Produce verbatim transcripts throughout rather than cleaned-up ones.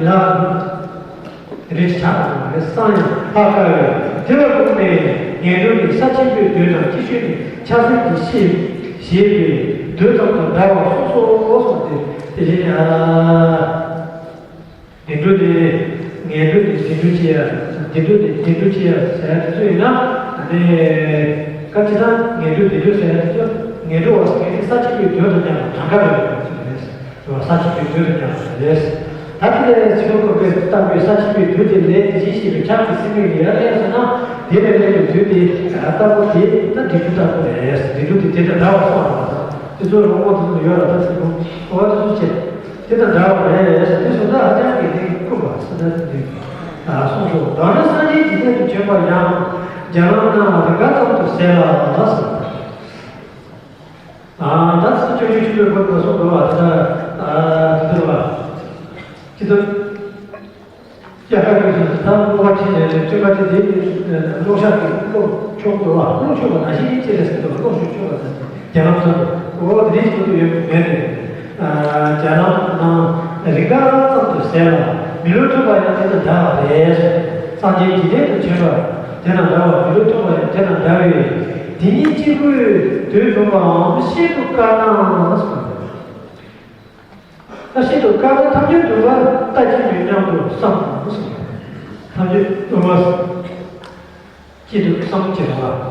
ལ། རེ་ཆགས་པ་རེ་སང་ཡང་ཧ་ཀ་ཡོད། དེ་ལ་དགོངས་ནས་ངན་འགྲོ་ནི་ས་ཆེན་པོའི་དོན་དང་། སྐྱིད་ཤོས་ནི་ཆགས་སེམས་ཀྱི་ཤེས་ཞེས་པའི་དོན་ཙམ་དུ་འདྲ་བར་གསུངས་སོ་གསུངས་ཏེ། དེ་བཞིན་ཨ། བདེ་འགྲོ་ནི་ངན་འགྲོ་ནི་བདེ་འགྲོ་ཅི་ཡ། བདེ་འགྲོ་ནི་བདེ་འགྲོ་ཅི་ཡ་ཟེར་ཡ་དེ་ཚོ་ཡིན་ན། ཨ་ནི་ཀ་ཅི་ད་ངན་འགྲོ་བདེ་འགྲོ་ཟེར་ཡ་དེ་ཚོ་ངན་འགྲོ་བ་ཟེར་མཁན་དེ་ས་ཆེན་པོའི་དོན་དང་མཉམ་པ་གྲངས་ཀ་རེད་ཟེར་རེད། ས་ཆེན་པོའི་དོན་དང་མཉམ་པ་རེད། ད་དེ་ལས་ཚིག་དོན་ཁོ་པས་བཏགས་པའི་ས་ཆེན་པོའི་དོན་དེ་ལས་དེ་བཞིན་གཤེགས་པའི་ཕྱག་གི་སེམས་མིག་ལ་ཡར་ལེན་སོང་ན། དེ་ལས་ལེན་པའི་དོན་དེ་ལྟ་བུ་དེ་ད་འབྲས་བུ་ལྟ་བུ་རེད། འབྲས་བུ་དེ་དེ་འདྲ་འདྲ་བ་སོང་བ་དང་། དེ་ཚོ་རོང་བོ་དེ་ཚོ་ཡོད་ལ། ད་ཚིག་དོན་འོ་དེ་ཚོ་བྱས། དེ་དང་འདྲ་བ་རེད། དེ་སོ་ད་ཧ་ཅང་གི་དེ་བཀུག་པ་ས་ད་དེ་གསུངས་སོ། མདོར་ན་སངས་རྒྱས་འཇིག་རྟེན་དུ་བྱོན་པ་ཡང་རྒྱ་ལམ་ན་རི་འགའ་ཙམ་དུ་ཟད་ལ་ཟེར། ཨ་ད་སོ་སྐྱབས་རྗེ་ཆོས་འཕེལ་ཁོ་ན་གསུངས་འདུག་བ། ད་ཨ་དེ་ཚོ་བ་ཅི་ཚོ། སྐྱ་ཀ་གི་ད་ཀློག་པ་ཁྲིད་ནས་སྤྲིན་པ་དེ་དེ་ཀློག་ཤག་གི་ཀློག་ཆོག་འདུག་བ། ཀློག་ཆོག་པ་ནང་བཞིན་ཅི་རེད་ཟེར་འདུག་བ། ཀློག་ཆོག་ཆོག་པ་དང་རྒྱ་ལམ་ཚོ་འོ་དེ་རིགས་ཀྱི་ཀློག་ཡོད་མེད་དེ། རྒྱ་ལམ་ནང་རི་འགའ་ཙམ་དུ་ཟད་ལ་མི་ལུས་ཐོབ་པ་ཡང་དེ་དང་འདྲ་བ་རེད། སངས་རྒྱས་འཇིག་རྟེན་དུ་བྱོན་པ་དེ་དང་འདྲ་བ། མི་ལུས་ཐོབ་པ་ཡང་དེ་དང་འདྲ་བས། དེ་ཉིད་གཅིག་པུའི་དོན་བཟུང་བའམ་ཤིན་ཏུ་དཀའ་ན་གསུངས། ད་ཤིན་ཏུ་དཀའ་བ་ཐམས་ཅད་དུ་བ་ལྟ་ཅི་སྨོས་སྙམ་དུ་བསམ་གསུངས། ཐམས་ཅད་དུ་བ་ཤིན་ཏུ་བསམ་བྱེད་པ།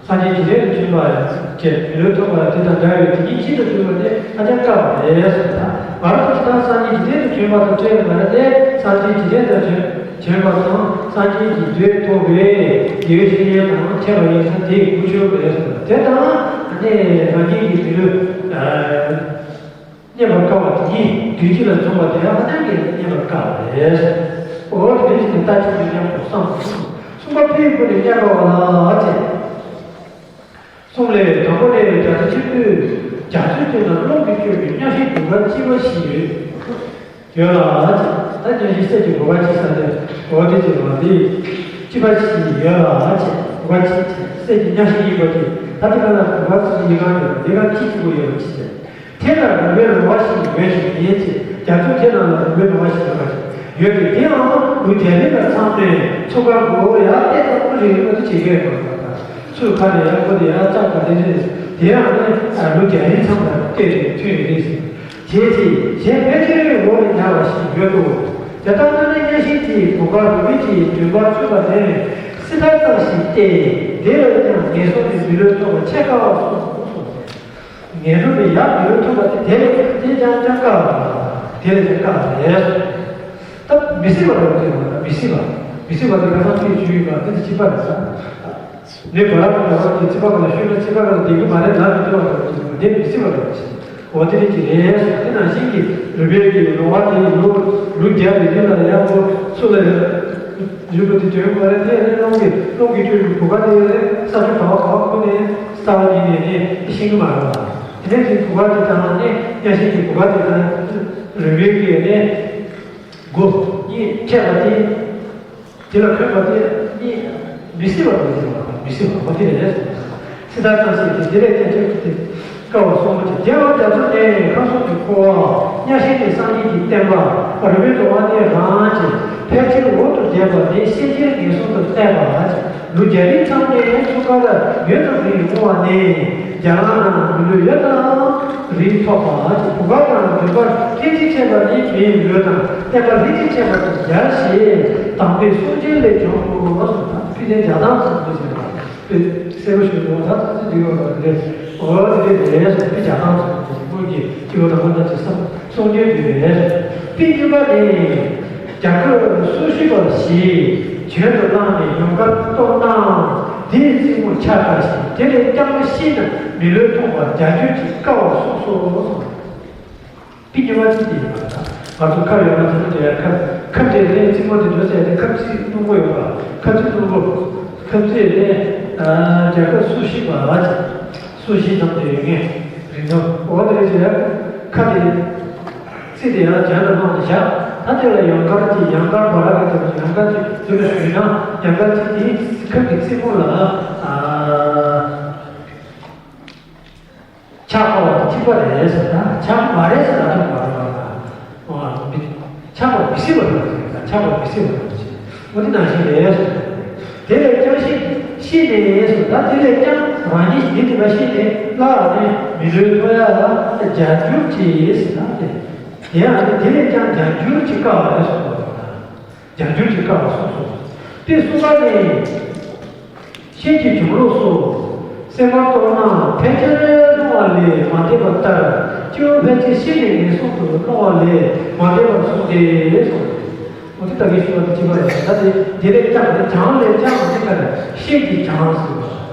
སངས་རྒྱས་འཇིག་རྟེན་དུ་བྱོན་པ་ཡང་བྱེད། མི་ལུས་ཐོབ་པ་དེ་དང་འདྲ་བའི་དེ་ཉིད་ཤིན་ཏུ་དུ་བ་དེ་ཧ་ཅང་དཀའ་བ་རེད་ཟེར། ད་བར་དུ་ཇི་ལྟར་སངས་རྒྱས་འཇིག་རྟེན་དུ་བྱོན་པ་དང་འཕྲད་པ་རེད་དེ། སངས་རྒྱས་འཇིག་རྟེན་དུ་བྱོན་པ་དང་སངས་རྒྱས་ཀྱི་མཛད་ཐོབ་པའི་དགེ་བའི་བཤེས་གཉེན་དང་འཕྲད་པ་ཡིན་ཙང་དེ་གུ་ཆོད་པ་རེད་ཟེར། དེ་དང་ནི་རང་ཉིད་ཀྱི་མི་ལུས། རྙེད་པར་དཀའ་བ་དེ་ཉིད་དུས་གཅིག་ལ་འཛོམས་པ་དེ་ཧ་ཅང་གི་རྙེད་པར་དཀའ་བ་རེད། འོ་དེ་འདྲ་ཞིག་ནི་ལྟ་ཅི་སྨོས་སྙམ་དུ་བསམ་གསུངས། གསུམ་པ་ཕའི་སྒོ་ནས་བསྙེན་པ་བ་ལ་ཅེས་གསུངས་ལས། དང་པོ་ནི་རྒྱ་མཚོ་ཆེན་པོའི་རྒྱ་མཚོའི་སྟེང་ན་རླུང་གིས་བསྐྱོད་པའི་གཉའ་ཤིང་གུར་དཀར་གཅིག་པ་ཞིག་ཡོད། ཡོད་ལ་ཅེས། ད་གཉའ་ཤིང་གསེར་གྱི་གུར་དཀར་གཅིག་ཟེར་ཏེ་འོ་དེ་ཅེས་པ་འདི་གཅིག་པ་ཞིག་ཡོད་ལ་ཅེས། གུར་དཀར་གཅིག་ཅེས་གསེར་གྱི་གཉའ་ཤིང་ཡིན་པ་དེ། ད་དེ་ག་ལ་གུར་དཀར་གཅིག་ཡིན་གང་ཡོད་པ་དེ་ག་གཅིག་གཅིག་པོ་ཡོད་པ་ཅི་ཟེར། དེ་ལ་རིམ་པའི་རོལ་བ་ཞིག་ཡོད་ཅིང་ཡིན་ཅེས། རྒྱ་མཚོ་དེ་རྣམས་ལ་རིམ་པའི་རོལ་བ་ཞིག་ཡོད་པ་ཡོད་པས། དེའང་ལུས་རྒྱ་རིགས་ལ་ཚང་མས་ཚུགས་ཀར་མགོ་བོ་ཡར་གཏད་ཙམ་པོ་རེ་རེ་མ་གཏོགས་བྱེད་ཀྱི་ཡོད་པ་དང་། ཚུར་ཁ་ནས་ཡར་མགོ་དེ་ཡར་བཅག་པ་དེ་རེད། དེའང་ནི་ལུས་རྒྱ་རིགས་ཚང་མ་གཏད་དེ་ཐོན་ཡོད་རེད་ཟེར། བྱས་ཏེ་གཞན་ཕལ་ཆེར་འོག་ནས་ཉར་བ་ཞིག་ཡོད་དོ། དེ་ལྟར་ན་ནི་གཉའ་ཤིང་དེའི་གུར་དཀར་རུས་སྦལ་གྱིས་མགྲོན་པོར་ཚུད་པ་དེ་སྲིད་མཐའ་ཙམ་ཞིག་སྟེ། དེ་ལས་ཀྱང་ངན་སོང་ནས་མི་ལུས་ཐོབ་པ་ཆེས་དཀའ་བར་གསུངས་སོ། ངན་སོང་ནས་ཡར་མི་ལུས་ཐོབ་པ་དེ་དེ་ལས་དེ་ཀྱང་ཀྱང་དཀའ་བ། དེ་ལས་ཀྱང་དཀའ་བ་རེད། ད་མི་སྲིད་པ་རེད་ཟེར་བ་ན་མི་སྲིད་པ། མི་སྲིད་པ་དེ་ཁ་སང་ཁྱོད་ཞུས་ཡོད་པ་དེ་དེ་སྲིད་པ་རེད་ཟེར། ནས་བར་དུ་ལ་བར་དུ་ཚིག་པ་ག་ལ་ཤོད་ན་ཚིག་པ་ག་ལ་བསྡད་ཀྱི་མ་རེད་ལབ་མི་ཐུབ་པ་རེད་ཟེར་བ་དེ་མི་སྲིད་པ་རེད་ཟེར། འོ་དེ་རེད་ཀྱི་རེད་ཟེར། དེ་ནང་བཞིན་གྱི་རུས་སྦལ་གྱི་རོ་བ་དེ་ལོ་ལོ་བརྒྱ་རེ་རེ་ལ་ཡང་ལོ་སུ་ལ་ཡང་ཡོད་པ་དེ་དོན་མ་རེད། དེ་ནི་རླུང་གིས་རླུང་གིས་བསྐྱོད་པའི་བུ་ག་དེ་རེད། ས་ཆུ་ག་བ་ག་བ་ཁུ་ནས་ས་བ་ཉིད་ནས་ནི་ཤིང་གི་མ་རེད་བ། དེ་ནས་དེ་བུ་ག་དེ་དང་ནི་གཉའ་ཤིང་གི་བུ་ག་དེ་དང་རུས་སྦལ་གྱི་ནི་མགོ་གཉིས་ཕྲད་པ་དེ། དེ་ལ་འཁོད་པ་དེ་གཉིས་མི་སྲིད་པ་དང་འདྲ་བ་དང་མི་སྲིད་པ་མ་དེ་རེད། སྲིད་མཐའ་ཙམ་ཞིག་དེ་དེ་ལས་ཀྱང་ཁྱབ་སྟེ་དཀའ་བ་གསུམ་པོ་དེ། རྒྱལ་བ་རྒྱ་མཚོ་ནི་ཁམས་གསུམ་གྱི་འཁོར་བ། གཉའ་ཤིང་ནི་སངས་རྒྱས་ཀྱི་བསྟན་པ། རུས་སྦལ་དང་བ་ནི་རང་བྱས། ཕལ་ཆེར་འོག་ཏུ་བསྡད་པ་ནི་ཤེས་བྱའི་ངན་སོང་དུ་གཏད་པ། ལུས་རྒྱ་རིགས་ཚང་མས་ཚུགས་ཀར་ཡོད་ཙམ་རེ་བསྔོ་བ་ནི། རྒྱ་ལམ་ན་མི་ལུས་ཡོད་ཙམ་རེ་ཐོབ་པ། བུ་ག་དང་བུམ་པ་སྐད་ཅིག་ཕྲད་པ་ནི་མིའི་ལུས་དང་། བསྟན་པ་ལྷན་ཅིག་ཕྲད་པ་དང་སྦྱར་ཞེས་དམ་པའི་གསུང་བྱོན་ལས་བྱུང་ངོ་། ཕི་ལན་རྒྱ་ཐང་ཚོགས་འདུ་ཟེར་བ་དཔེ་གསལ་པོ་ཞུ་འདུག་ད་ཚོད་ཚོད་འདུག་ཡོད་པ་རེད། འོ་དེ་རེད་ཟེར། ཕི་རྒྱ་ཐང་ཚོགས་འདུ་ཟེར། སྔོན་གྱི་སྤྱི་བོ་དང་སྔོན་དང་གྱི་བསམ་གསུང་བྱོན་དེ་རེད། དཔེ་རྙིང་པ་ནི་རྒྱ་ཁབ་སུ་ཞིག་པ་ཞིག་བྱོན་དུ་བླངས་ནས་ཡོངས་གར་གཏོར་གནང་། དེའི་རྩེ་མོ་ཆག་དཀའ་ཞིང་། དེ་ལས་རྐྱང་པ་ཤི་ན་མི་ལུས་ཐོབ་པ་རྒྱ་ཁྱོན་གྱིས་དཀའ་བར་གསུངས་སོ། དཔེ་རྙིང་པ་གཅིག་དེ་ཡིན་པ་དང་། ང་ཚོ་ཁབ་ཡོད་ན་དེ་ཚོ་དེ་ཁབ་ཁབ་དེ་ལས་རྩེ་མོ་དེ་འདྲ་ཟེར་ཏེ་ཁབ་རྩེ་སྣུམ་པོ་ཡོད་པ། ཁབ་རྩེ་སྣུམ་པོ། ཁབ་རྩེ་ལས་རྒྱ་ཁབ་སུ་ཞིག་པ་ལ་སུ་ཞིག་ཙམ་དུ་ཡོད་ངེས་རིང་དུ་འོ་དེ་རེད་ཟེར། ཁབ་དེ་རྩེ་དེ་ཡང་རྒྱ་ལ་བླངས་ཏེ་བཞག་ད་དེ་ལ་ཡང་གར་གྱི་ཡང་གར་བ་ར་ག་དེ་ཡང་གར་གྱི་དེ་ལ་ཞུས་ན་ཡང་གར་གྱི་དེའི་ཁབ་ཀྱི་རྩེ་མོ་ལ་ཨ། ཆགས་པ་གཅིག་པ་རེད་ཟེར་ན་ཆགས་མ་རེད་ཟེར་ན་ཐུབ་པ་རེད་པ། ཆགས་པ་མི་སྲིད་པ་རེད། ཆགས་པ་མི་སྲིད་པ་རེད་ཅེས། འོ་དེ་ནང་བཞིན་རེད་གསུངས། དེ་ལས་ཀྱང་ཤི་ཤི་ནས་སུ་ད་དེ་ལས་ཀྱང་རང་ཉིད་འདི་དེ་ལ་ཤི་ནས་བླ་ནས་མི་ལུས་ཐོབ་ཡ་ལ་བརྒྱ་འགྱུར་གྱིས་ཟེར་ན་དེ། དེ་ཡང་དེ་ལས་ཀྱང་བརྒྱ་འགྱུར་གྱིས་བཀག་པ་རེད་གསུངས་པ་རེད། བརྒྱ་འགྱུར་གྱིས་བཀག་པ་གསུངས་སོ། དེ་གསུམ་པ་ནི། ཤེས་ཀྱི་སྦྱོང་ལུགས་སོ། སེམས་པ་རྟོགས་ན་ཕལ་ཆེར་སློང་བ་ལས་མ་འདས་པ་ལྟར་སྐྱེ་བོ་ཕལ་ཆེར་ཤི་ནས་ངན་སོང་དུ་སློང་བ་ལས་མ་འདས་པར་གསུངས་ཏེ་གསུངས། འོ་དེ་ལྟ་བུའི་ཞུ་བ་དེ་ཅི་པ་རེད། ད་དེ་དེ་ལས་ཀྱང་དེ་བྱང་ལས་ཀྱང་མ་འདས་པར་ཤེས་ཀྱི་བྱང་ཟེར་བ།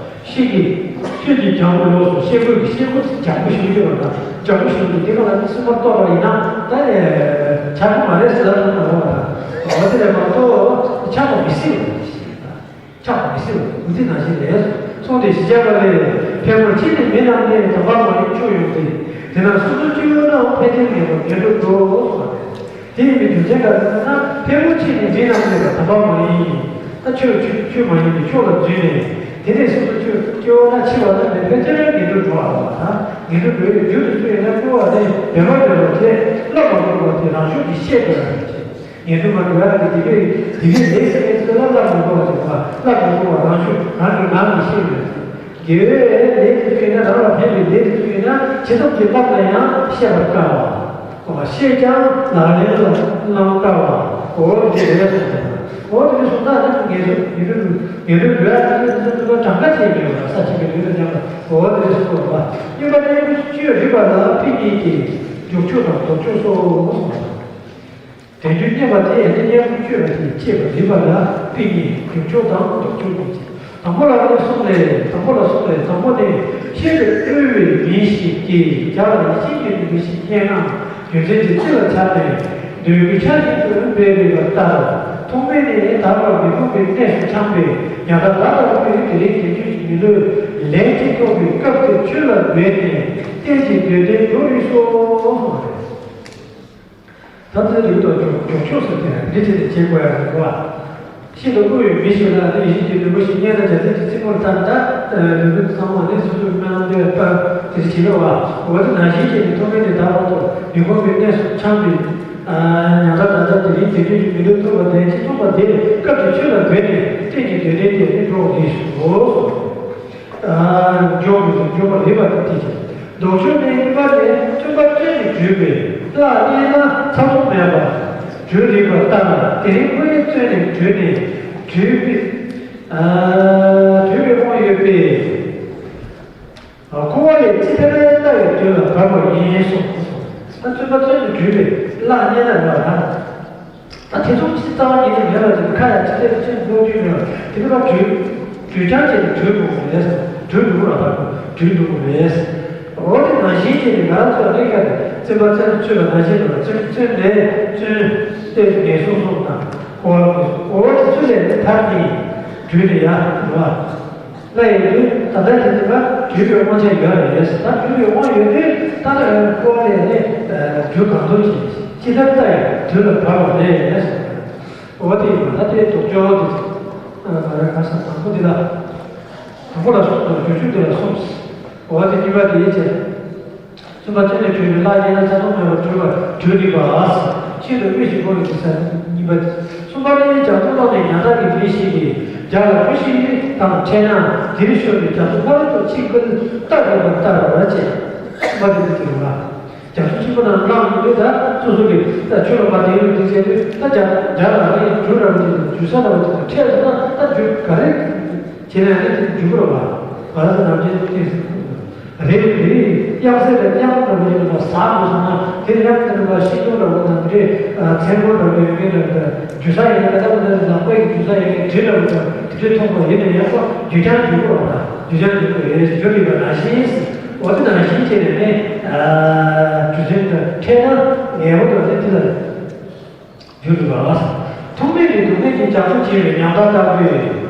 ཤེས་ཀྱི་ཤེས་ཀྱི་བྱང་དུ་ལོགས་སུ་ཤེས་དགོས་ཀྱི་ཤེས་དགོས་ཀྱི་བྱང་བུ་ཞུ་རྒྱུ་བ་དང་བྱང་བུ་ཞུ་རྒྱུ་དེ་ག་ལ་ནི་སེམས་པ་རྟོགས་པ་ཡིན་ན་ད་ཆགས་པ་མ་རེད་ཟེར་ལ་མ་རེད་བ་དང་འོ་དེ་ལས་མ་གཏོགས་ཆགས་པ་མི་སྲིད་པ་རེད། ཆགས་པ་མི་སྲིད་པ་འདི་ནང་བཞིན་རེད། གསུངས་ཏེ་ཞི་བྱ་བ་ལས་ཕལ་མོ་ཆེ་ནི་མི་རྣམས་ནི་དམ་པ་མ་ཡིན་ཆོས་ཡོང་སྟེ། དེ་ན་སོ་སོ་སྐྱེ་བོ་རྣམས་ཕལ་ཆེར་ངན་པར་ངན་འགྲོར་འགྲོ་གསུངས་པ་རེད། དེ་ཡིན་པའི་རྒྱུ་མཚན་ག་རེ་ཟེར་ན་ཕལ་མོ་ཆེ་ནི་མི་རྣམས་ནི་དམ་པ་མ་ཡིན། ད་ཆོས་ཆོས་ཆོས་མ་ཡིན་པའི་ཕྱོགས་ལ་འཛུལ་ནས་དེ་ནས་སོ་སོ་སྐྱེ་སྐྱེ་བོ་ན་འཆི་བ་ན་མི་ཕལ་ཆེར་ངན་འགྲོར་འགྲོ་བ་ལ་ད་ངན་འགྲོར་འགྲོ་ཡི་རྒྱུ་དེ་ཚོ་ཡིན་ན་སྐྱེ་བ་དེ་བདེན་པ་འདྲ་བ་དེ་བསླབ་པ་སློབ་པ་དེ་རང་ཤུགས་ཀྱིས་ཤེས་དགོས་ར་མི་བྱེད། ངན་འགྲོ་མ་འགྲོ་ཡ་གི་དེ་གའི་དེ་གའི་ལས་ཀྱི་གནས་ཚུལ་ལ་བསླབ་མི་དགོས་པ་ཞིག་པ་བསླབ་མི་དགོས་པ་རང་ཤུགས་རང་གི་ངང་གིས་ཤེས་དགོས། དགེ་བའི་ལས་དེ་ཚོ་ཡིན་ན་རང་ལ་ཕན་པའི་ལས་དེ་ཚོ་ཡིན་ན་ཇི་ཙམ་གྱིས་བསླབ་ན་ཡང་ཤེས་པར་དཀའ་བ། ཤེས་ཀྱང་ལག་ལེན་ལ་བླང་དཀའ་བ། འོ་དེ་རེད་གསུངས་པ། འོ་དེ་ནི་གསུངས་ན་ནི་ངན་འགྲོ་ངན་འགྲོ་འགྲོ་ཡ་དེ་ནི་ཚོ་གྲངས་ཀ་བྱས་ཡོད་ལ་ས་ཆེ་གི་ལུས་ལ་ཉམས་པ་འོ་དེ་རེད་གསུངས་པ། གཉིས་པ་ནི་ཆོས་རིག་པ་ལ་ཕན་གཉིས་ཏེ་མགྱོགས་ཆོས་དང་ལྡོག་ཕྱོགས་སོ་གསུངས་པ། དོན་རྒྱུ་བསྙད་པ་དེ་ཡང་ནི་གཉེན་པོ་སྤྱོད་པ་དེས་བསྐྱེད་པ་རིགས་པ་ལ་དཔེ་ཉིད་རྒྱུ་ཕྱོགས་དང་ལྡོག་ཕྱོགས་ཀྱི་ཕྱིར། དང་པོ་ལ་ནི་གསུངས་ལས་དང་པོ་ལ་གསུངས་ལས་དང་པོ་ནི་ཤེས་པའི་དབུལ་བའི་མི་ཞིག་གིས་རྒྱ་ལ་ཤིང་གི་ནུས་པ་ཞིག་རྙེད་ན་རྒྱུ་མཚན་གྱི་རྩི་ལ་ཆགས་ནས་འདོད་རྒུ་ཆ་ཞིག་ཏུ་འབད་བའི་བ་ལྟར་ཐོག་མེད་ནས་དག་པར་མི་ཁོམ་པའི་གནས་སུ་འཁྱམས་པས་ཉ་ཐག་ད་ལྟ་བུ་ཡི་དེ་རིང་དེ་དུས་ཀྱི་མི་ལུས་ལན་གཅིག་ཐོབ་པའི་སྐབས་དེར་ཆོས་ལ་འབད་ནས་གཏན་གྱི་འདོད་ལྡན་འགྲོ་རིགས་སོ། ད་ཚེ་རིང་དུ་འཇོག་འཇོག་ཆོག་ཟེར་ཏེ་འདི་བྱས་ཏེ་བྱེད་དགོས་ཡ་རེད་བ། ཤིན་ཏུ་དབུལ་བའི་མི་ཞིག་ལ་ནི་ཡིད་ཀྱི་ནུས་པ་ཞིག་རྙེད་ན་རྒྱ་ཚད་ཀྱི་རྩིང་མོར་བཏང་ད་ནུས་པ་ཚང་མ་ནི་སོ་སོའི་སྨོན་ལམ་འདོད་པ་དེ་བྱེད་ལོ་བ། འོ་དེ་ནང་བཞིན་བྱས་ནས་ཐོག་མེད་ནས་ད་བར་དུ་མི་ཁོམ་པའི་གནས་སུ་འཁྱམས་པའི་ཉམ་ཐག་ད་ལྟ་དེ་རིང་དེ་དུས་ཀྱི་མི་ལུས་ཐོབ་པ་དེ་ཅི་ཐོབ་པ་དེ་སྐབས་དེ་ཆོས་ལ་འབད་ནས་གཏན་གྱི་འདོད་ལྡན་དེ་ནི་འགྲོ་བ་རེད་ཞུ། འཇོག་མི་འཇོག་པ་རེད་པ་དེ་དེ་བཞིན་ལྡོག་ཕྱོགས་ནི་གཉིས་པ་ནི་བཙུན་པ་བཙོན་ནས་བྲོས་པས་གླགས་རྙེད་ན་ཚ་གདུང་མེད་པར་བྲོས་རིགས་པ་ལྟར་དེ་རིང་ཁོ་ཡི་བཙོན་ནས་བྲོས་ནས་བྲོས་པའི་བྲོས་པའི་དབང་ཡོད་པས་འཁོར་བ་ལས་ཅི་ཐར་ལྟ་བའི་དོན་ལ་བབ་པ་ཡིན་གསུངས། ད་བཙུན་པ་བཙོན་ནས་བྲོས་པས་གླགས་རྙེད་ན་རེད་པ། ད་དེ་ཚོ་ཅི་རྩ་བ་ཉིད་ནས་མེད་པ་དེ་ཁ་ཡ་ཅི་ལས་ཅི་འགྲོ་རྒྱུ་མེད་པ་དེ་ནི་མ་བྲོས་བྲོས་ཀྱང་བྱས་ནས་བྲོས་འགྲོ་དགོས་རེད། བྲོས་འགྲོ་དགོས་ར་བ་བྲོས་འགྲོ་དགོས་རེད། འོ་དེ་ནང་བཞིན་བྱས་ནས་ང་རང་ཚོ་ལ་ལས་ཀ་རེད། བཙུན་པ་བཙུན་ཆོས་ལ་ནང་བཞིན་དུ་བཙུན་བཙུན་ལས་བཙུན་ཏེ་ངན་སོང་གསུམ་དང་འཁོར་བ་ངན་སོང་འོ་དེ་ཚོ་ལས་ནི་ཐར་ནས་བྲོས་ནས་ཡར་འགྲོ་བ། ལ་ཡི་དུས་ད་ལྟ་དེ་ཚོ་ལ་བྲོས་པའི་དབང་ཆ་ཡོད་རེད། ད་བྲོས་པའི་དབང་ཡོད་དུས་ད་ལྟ་ཁོ་ལས་ནི་བྲོས་གང་ཐུབ་ཅིག་ཅི་ལྟར་ལྟ་ཡི་དུས་ལ་བབ་པ་རེད། འོ་དེ་ཡིན་པ་ད་ལྟའི་ལྡོག་ཕྱོགས་དེ་ཚོ་ང་རང་ག་ས་དང་པོ་འདི་ལ་དང་པོ་ལ་སོགས་པ་སྒྲུབ་ཆུ་འདི་ལ་སོགས། འོ་དེ་གཉིས་པ་དེ་ཡིན་ཅེ། བཙུན་པ་བཙོན་ནས་བྲོས་པའི་གླགས་རྙེད་ན་ཚ་གདུང་མེད་པར་བྲོས་པ་བྲོས་རིགས་པ་ལ། ཤིན་ཏུ་དབུལ་ཞིང་ཕོངས་པའི་གི་ས་གཉིས་པ། གསུམ་པ་ནི་རྒྱ་མཚོ་ཐོག་ནས་ཉ་ཐག་གི་མི་ཞིག་གིས་རྒྱ་ལ་བུ་ཞིག་དང་འཕྲད་ན་དེར་ཤོར་ནས་རྒྱ་མཚོ་ཕ་རོལ་ཏུ་ཕྱིན་ཀུན་རྟ་རིག་པ་ལྟར་བ་བྱས། གསུམ་པ་དེ་དེ་དེ་རུ་ལ། རྒྱ་མཚོ་ཆེན་པོ་ནང་ལངས་ཡོང་དུས་ད་སོ་སོ་གི་ད་ཆོས་ལ་མ་བརྟེན་ཡོད་དུས་བྱས་དུས་ད་རྒྱ་རྒྱ་ལ་རེད་འགྲོ་ར་བ་དེ་དང་འཇུ་ས་ལ་བ་དེ་དང་འཕྲད་སོང་ན་ད་འཇུ་ག་རེ་བྱས་ན་ཡང་དེ་འཇུ་དགོས་ར་བ། ང་རང་ཚོ་ནམ་རྒྱུན་དེ། རེད་རེད། དབྱངས་གསལ་དང་དབྱངས་འགྲོ་མཁན་ལ་ཟ་དགོས་སོང་ན་དེ་དབྱངས་དེ་ནི་མ་ཤིང་སྡོང་འདྲ་བོ་དང་དེ་འདྲའི་མཚན་མོ་འདྲ་བོ་ཡོད་མཁན་འདྲ་བོ་དང་རྒྱུ་ས་ཡིན་ན་ད་ལྟ་བུ་ནི་ལག་པའི་རྒྱུ་ས་ཡིན་མཁན་དྲི་འདྲ་བོ་དང་དེ་འདྲའི་མཐོང་བ་ཡིན་ན་ཡང་ཁོ་རྒྱུ་ཆ་འཇུག་དགོས་པ་དང་རྒྱུ་ཆ་འཇུག་དགོས་རེད་འཇུག་རིགས་པ་ནང་བཞིན་འོ་དེ་ནང་བཞིན་བྱས་ནས་ནི་རྒྱུ་མཚན་དང་འཕྲད་ན་ངེས་པར་དུ་ནི་དེ་ལ། རྒྱུ་རུ་བ། ཐོག་མེད་ཀྱི་སྡུག་བསྔལ་གྱི་རྒྱ་མཚོ་ཆེ་བའི་ཉམ་ཐག་ལྟ་བུའི།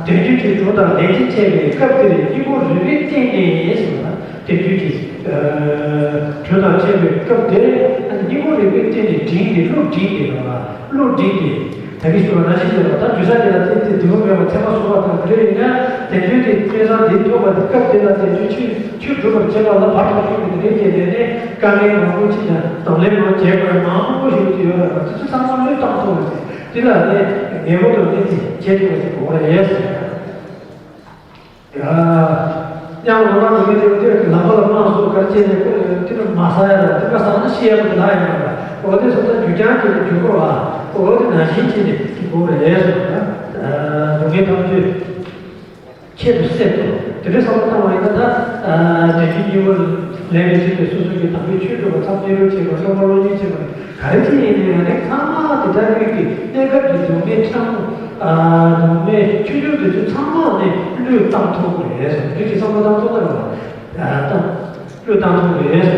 དོན་བརྒྱུད་ཀྱི་གྲོགས་དང་ལས་ཀྱི་ཆེ་བའི་སྐབས་དེར་སྙིང་པོ་རུས་པའི་གཏིང་ནས་ཟེར་བ་དོན་བརྒྱུད་ཀྱི་གྲོགས་དང་ཆེ་བའི་སྐབས་དེར་སྙིང་པོ་རུས་པའི་གཏིང་ནས་འབྲིང་སྟེ་བློ་འབྲིང་སྟེ་ར་བ་བློ་འབྲིང་སྟེ། ཡ་གི་ཞུ་བ་ནང་བཞིན་བྱས་པ་དང་། རྒྱུ་ཆ་དེ་ལ་བརྟེན་ཏེ་འདི་མོ་མེད་པ་ཚད་མ་གསུམ་པ་དང་དེ་འདྲ་ཡིན་ན། དེ་དུས་དེ་སྤྱོད་བཟང་འདི་ཐོབ་པ་དེ་སྐབས་དེ་ལ་དེ་དུས་ཆོས་ཆོས་སྒྲུབ་པར་བྱེད་པ་ལ་བར་དུ་གཅོད་པའི་དེ་འདྲའི་སྐྱེས་ནས་ནི་དཀའ་ངལ་མང་པོ་ཅིག་དང་གདོང་ལེན་མང་བྱས་པ་མང་པོ་ཞིག་ཅིག་ཡོད་རེད་པ། དེ་ཚོ་ཚང་མ་བློས་བཏང་ཐུབ་པ་ཞིག་དེ་ལ་ནི་ངེས་པར་དུ་ནི་དེ་བྱེད་ཐུབ་པ་ཞིག་དགོས་རེད་ཟེར། ཡ། མཉམ་རང་རང་གི་མི་དེ་དེ་ལམ་པ་ལ་དམངས་སུ་གར་བྱས་ནས་ཁོ་དེ་ནི་མ་ཟ་ཡ་ར་དེ་ག་ཟ་ན་ཤི་ཡ་གི་ལ་ཡ་ར། འོ་དེ་སོ་སོ་རྒྱུ་རྐྱང་གི་རྒྱུ་གོ་བ། འོ་དེ་ནང་བཞིན་བྱས་ནས་ཀྱི་གོ་རེད་ཟེར་བ། སྡུག་བསྔལ་ཐམས་ཅད་ཁྱད་དུ་བསད་དོ། དེ་འདྲའི་བསམ་བློ་བཏང་བ་ཡིན་ན་ད། དེ་རྒྱུ་གཉིས་པོ་ལས་ལས་བྱེད་པའི་སོ་སོ་གི་དམ་པའི་ཆོས་སྒྲུབ་པ་ཐམས་ཅད་རོལ་བྱེད་པ་སློབ་པ་སློབ་གཉེར་བྱེད་པ་ག་རེ་ཅིག་ཡིན་ནའི་ཡང་ནི་ཚང་མ་དེ་ལྟ་བུའི་གི་གནས་སྐབས་ཀྱི་སྡུག་བསྔལ་ཕྲ་མོ། སྡུག་བསྔལ་ཆུང་ཆུང་དེ་ཚོ་ཚང་མ་ནི་བློས་བཏང་ཐུབ་དགོས་རེད། རིགས་ཀྱི་བསམ་བློ་བཏང་ཐུབ་ན་རེད་བ། བཏང་། བློས་བཏང་ཐུབ་དགོས་རེད།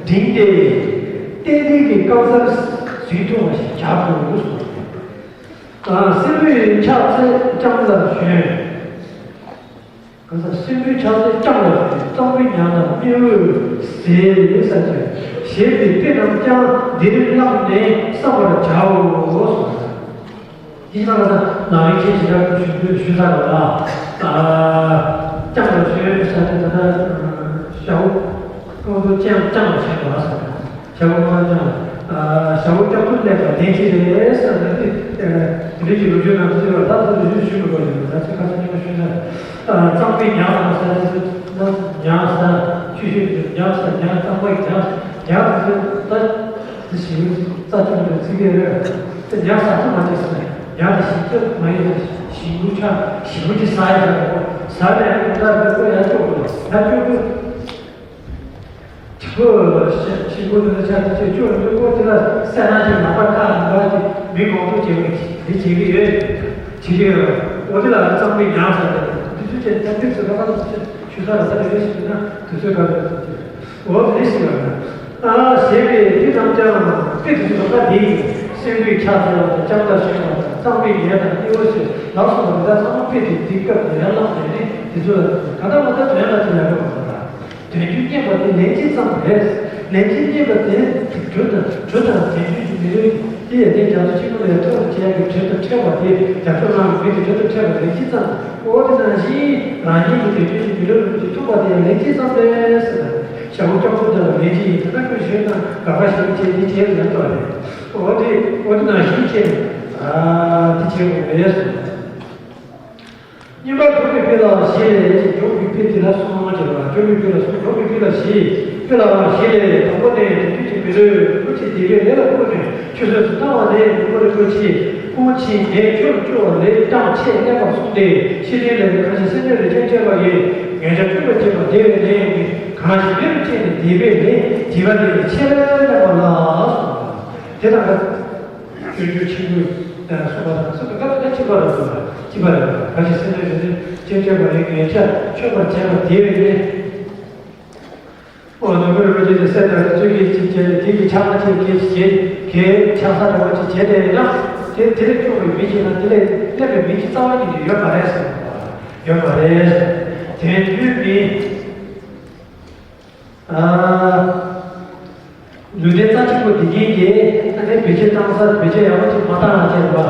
འབྲིང་སྟེ། ཏན་ཏན་གྱི་རྐང་གསར་ཟིན་ཐུབ་པ་ཞིག་བྱ་དགོས་གསུངས། སྲིན་པོའི་ཕྱག་འཚལ་ལྕམ་ལ་ཞོན། གང་ཟག་སྲིན་པོའི་ཕྱག་འཚལ་ལྕམ་ལ་ཞོན། གཙང་པོའི་ཉ་ནང་མིག་འོད་ཟེར་ས་ཅན། བཞད་པའི་དཔེ་རྣམས་ཀྱང་འདིར་བླངས་ནས་བསམ་པར་བྱའོ་གསུངས། འདི་ལ་ན་ནང་རིག་ཆེན་ཞེ་དྲག་ཞུ་ཞུ་ས་རེད་ལ། ལྕམ་ལ་ཞོན་ས་དེ་ད་ལྟ་ཞའོ་ཀང་ཏུ་ལྕམ་ལྕམ་ལ་ཞོན་པ་ཟེར། ཞའོ་ཀང་ལྕམ་ལ། ཞའོ་ཀང་ཏུ་སླེབས་པ་ལན་གཅིག་རེད་ཟེར་ནས་དེ་འདྲ་གི་ལོ་རྒྱུས་ནང་དུ་ཟེར་བ་ད་ལྟ་ལོ་རྒྱུས་ཞུ་མི་དགོས་ཡོད། ད་ཚིག་ཁ་སང་ཉིན་མོ་ཞུས་ན། གཙང་པོའི་ཉ་ཟེར་ན་ཟེར་ན་ཉ་ཟེར་ཆུ་ཤུལ་དུ་ཉ་ཟེར་ཉ་གཙང་པོའི་ཉ་ཉ་ཟེར་ད། དེ་ཞིག་རྩ་ཆུང་དུ་ཚིག་གི་རེད། དེ་ཉ་ཟ་ཐུབ་མ་བྱས་ཟེར། ཉ་དེ་ཞིག་ཐུབ་མ་ཡིན་ཟེར། ཞིམ་པོ་ཆ་ཞིམ་པོ་ཅིག་ཟ་ཡ་ཟེར་གོ་ཟ་ནས་ཁོ་ད་དེ་ཁོ་ཡ་ཅོག་གོ་ཡ་ཅོག་གོ་ཁོ་ཞིམ་པོ་དེ་ཆ་དེ་ཅོག་ཅོག་ཅོག་ཁོ་དེ་ལ་སེ་ན་ཅིག་ལག་པ་ཁ་ལ་འགྲོ་ཅིག་མི་མང་པོ་ཅིག་དེ་བྱེད་ཀྱི་ཡོད། བྱེད་ཀྱི་ཡོད། འོ་དེ་ལ་གཙང་པོའི་ཉ་ཟེར་ཏེ་དེ་ཚོ་ཅན་ཏན་ཏན་ཚོ་ཁ་ཁ་ཆུ་ས་ལ་ས་རེ་རེ་ཞིག་ན་དུས་ཚོད་ག་རེ་ཟེར་ཏེ། འོ་དེ་ཞིག་ལ། ཨ་ཞེས་པའི་དེ་རྣམས་ཀྱང་དཔེ་དེ་ཚོ་ད་འདི་ཡིན། སྲིན་པོའི་ཕྱག་འཚལ་བ་དང་ལྕམ་དང་ཞོན་པ་དང་གཙང་པོའི་ཉ་དང་སྣེའུ་ཞེས་ལ་སོགས་པ་འདི་དག་ཚང་མ་དཔེ་དེ་འདི་སྐབས་ལ་ཡར་བླངས་ནས་ནི་དེ་ཚོ་ལ་ག་ད་མ་ད་དོན་ལ་དེ་ལ་རོགས་པ་དང་དོན་རྒྱུ་རྙེད་པ་དེ་ལན་གཅིག་ཙམ་རེད། ལན་གཅིག་རྙེད་པ་དེ་གྲུ་དང་གྲུ་དང་དོན་རྒྱུ་གི་མི་རོལ་དེ་ཡ་དེ་རྒྱ་མཚོ་ཆེན་པོ་ལས་ཐོག་ཏུ་བྱས་ཀྱི་གྲུ་དང་ཕྲད་པ་དེ་རྒྱ་མཚོ་ནང་གི་མི་དེ་གྲུ་དང་ཕྲད་པ་ལན་གཅིག་ཙམ། འོ་དེ་ནང་བཞིན་རང་ཉིད་ཀྱི་དོན་རྒྱུ་གི་མི་རོལ་རིན་པོ་ཆེ་ཐུག་པ་དེ་ཡང་ལན་གཅིག་ཙམ་རེད་ཟེར། ཞྭ་མོ་སྐྱོང་ཚུལ་དེ་ལ་ལན་གཅིག་ཡིན་ན་ཁོས་ཞུས་ན་དགག་པ་ཞིག་བྱས་འདི་བྱས་ལན་ཐོག་རེད། འོ་དེ་འོ་དེ་ནང་བཞིན་བྱས་ཨ་དེ་བྱས་དགོས་རེད་ཟེར། སྙོམས་པར་འཇུག་པའི་དཔེ་ལའང་བཞི་ལས། འཇུག་པའི་དཔེ་དེ་ལ་གསུམ་ཟེར་བ། འཇུག་པའི་དཔེ་ལ་གསུམ། འཇུག་པའི་དཔེ་ལ་བཞི། དཔེ་ལའང་བཞི་ལས། དང་པོ་ནི་དོན་རྒྱུ་གི་མི་རོལ་རིན་པོ་ཆེ་སྡེ་པའི་ལས་ལ་བཀོད་ནས་ཆུད་ཟོས་སུ་བཏང་བ་ནི་ནུབ་མོ་རིན་པོ་ཆེ་ཕུང་ཕྱིན་ནད་ཁྱོད་སྐྱོ་བ་ལས་ཀྱང་ཆེས་གནས་པར་གསུངས་ཏེ། ཤེས་ལྡན་ལས་ནི་གང་ཞིག་སེམས་ཅན་རིན་ཆེན་སྤྱད་པ་ཡིས། ངེད་ཅག་སྐྱོབ་པར་བྱེད་པ་དེ་བས་ནི། གང་ཞིག་མེ་རུ་བཅད་ནས་བསྡད་པས་ནི་བྱིས་པ་དེ་ནི་ཆེས་གནས་པ་ལ་གསུངས་པ། དེ་དང་། སྤྱོད་འཇུག་ཆེན་པོས་གསུངས་པ་དང་གསུངས་པའི་སྐབས་དེ་ལ་གཅིག་པ་རེད་གསུངས་པ། གཅིག་པ་རེད། གང་ཞིག་སེམས་ཅན་རིན་ཆེན་སྤྱད་པ་ཡིས། ངེད་ཅག་སྐྱོབ་པར་བྱེད་པ་དེ་བས་ནི། ཨོ་ནུབ་མོ་རིན་པོ་ཆེ་དེ་སྲས་དང་རི་ཚོད་ཀྱིས་གཅིག་བྱས་ནས་དེ་གི་ཕྱག་ན་ཆེ་གེ་ཞེས་གེ་ཕྱག་ས་འདྲ་བ་ཅིག་བྱས་ཏེ་ཡིན་ན་དེ་དེ་ལས་སྐྱོབ་པའི་མི་གཅིག་དང་དེ་ལས་སླེབས་པའི་མི་གཅིག་རྩ་བ་ཉིད་ནས་ཡོད་མ་རེད་ཟེར། ཡོད་མ་རེད། དོན་རྒྱུའི་མི། ཨ། ལུས་རྟེན་རྩ་ཆེན་པོ་འདི་ཉིད་ཀྱིས་ཨ་ནི་བེད་སྤྱོད་བཏང་ས་བེད་སྤྱོད་ཡག་པོ་ཅིག་མ་བཏང་བ་བྱས་པ།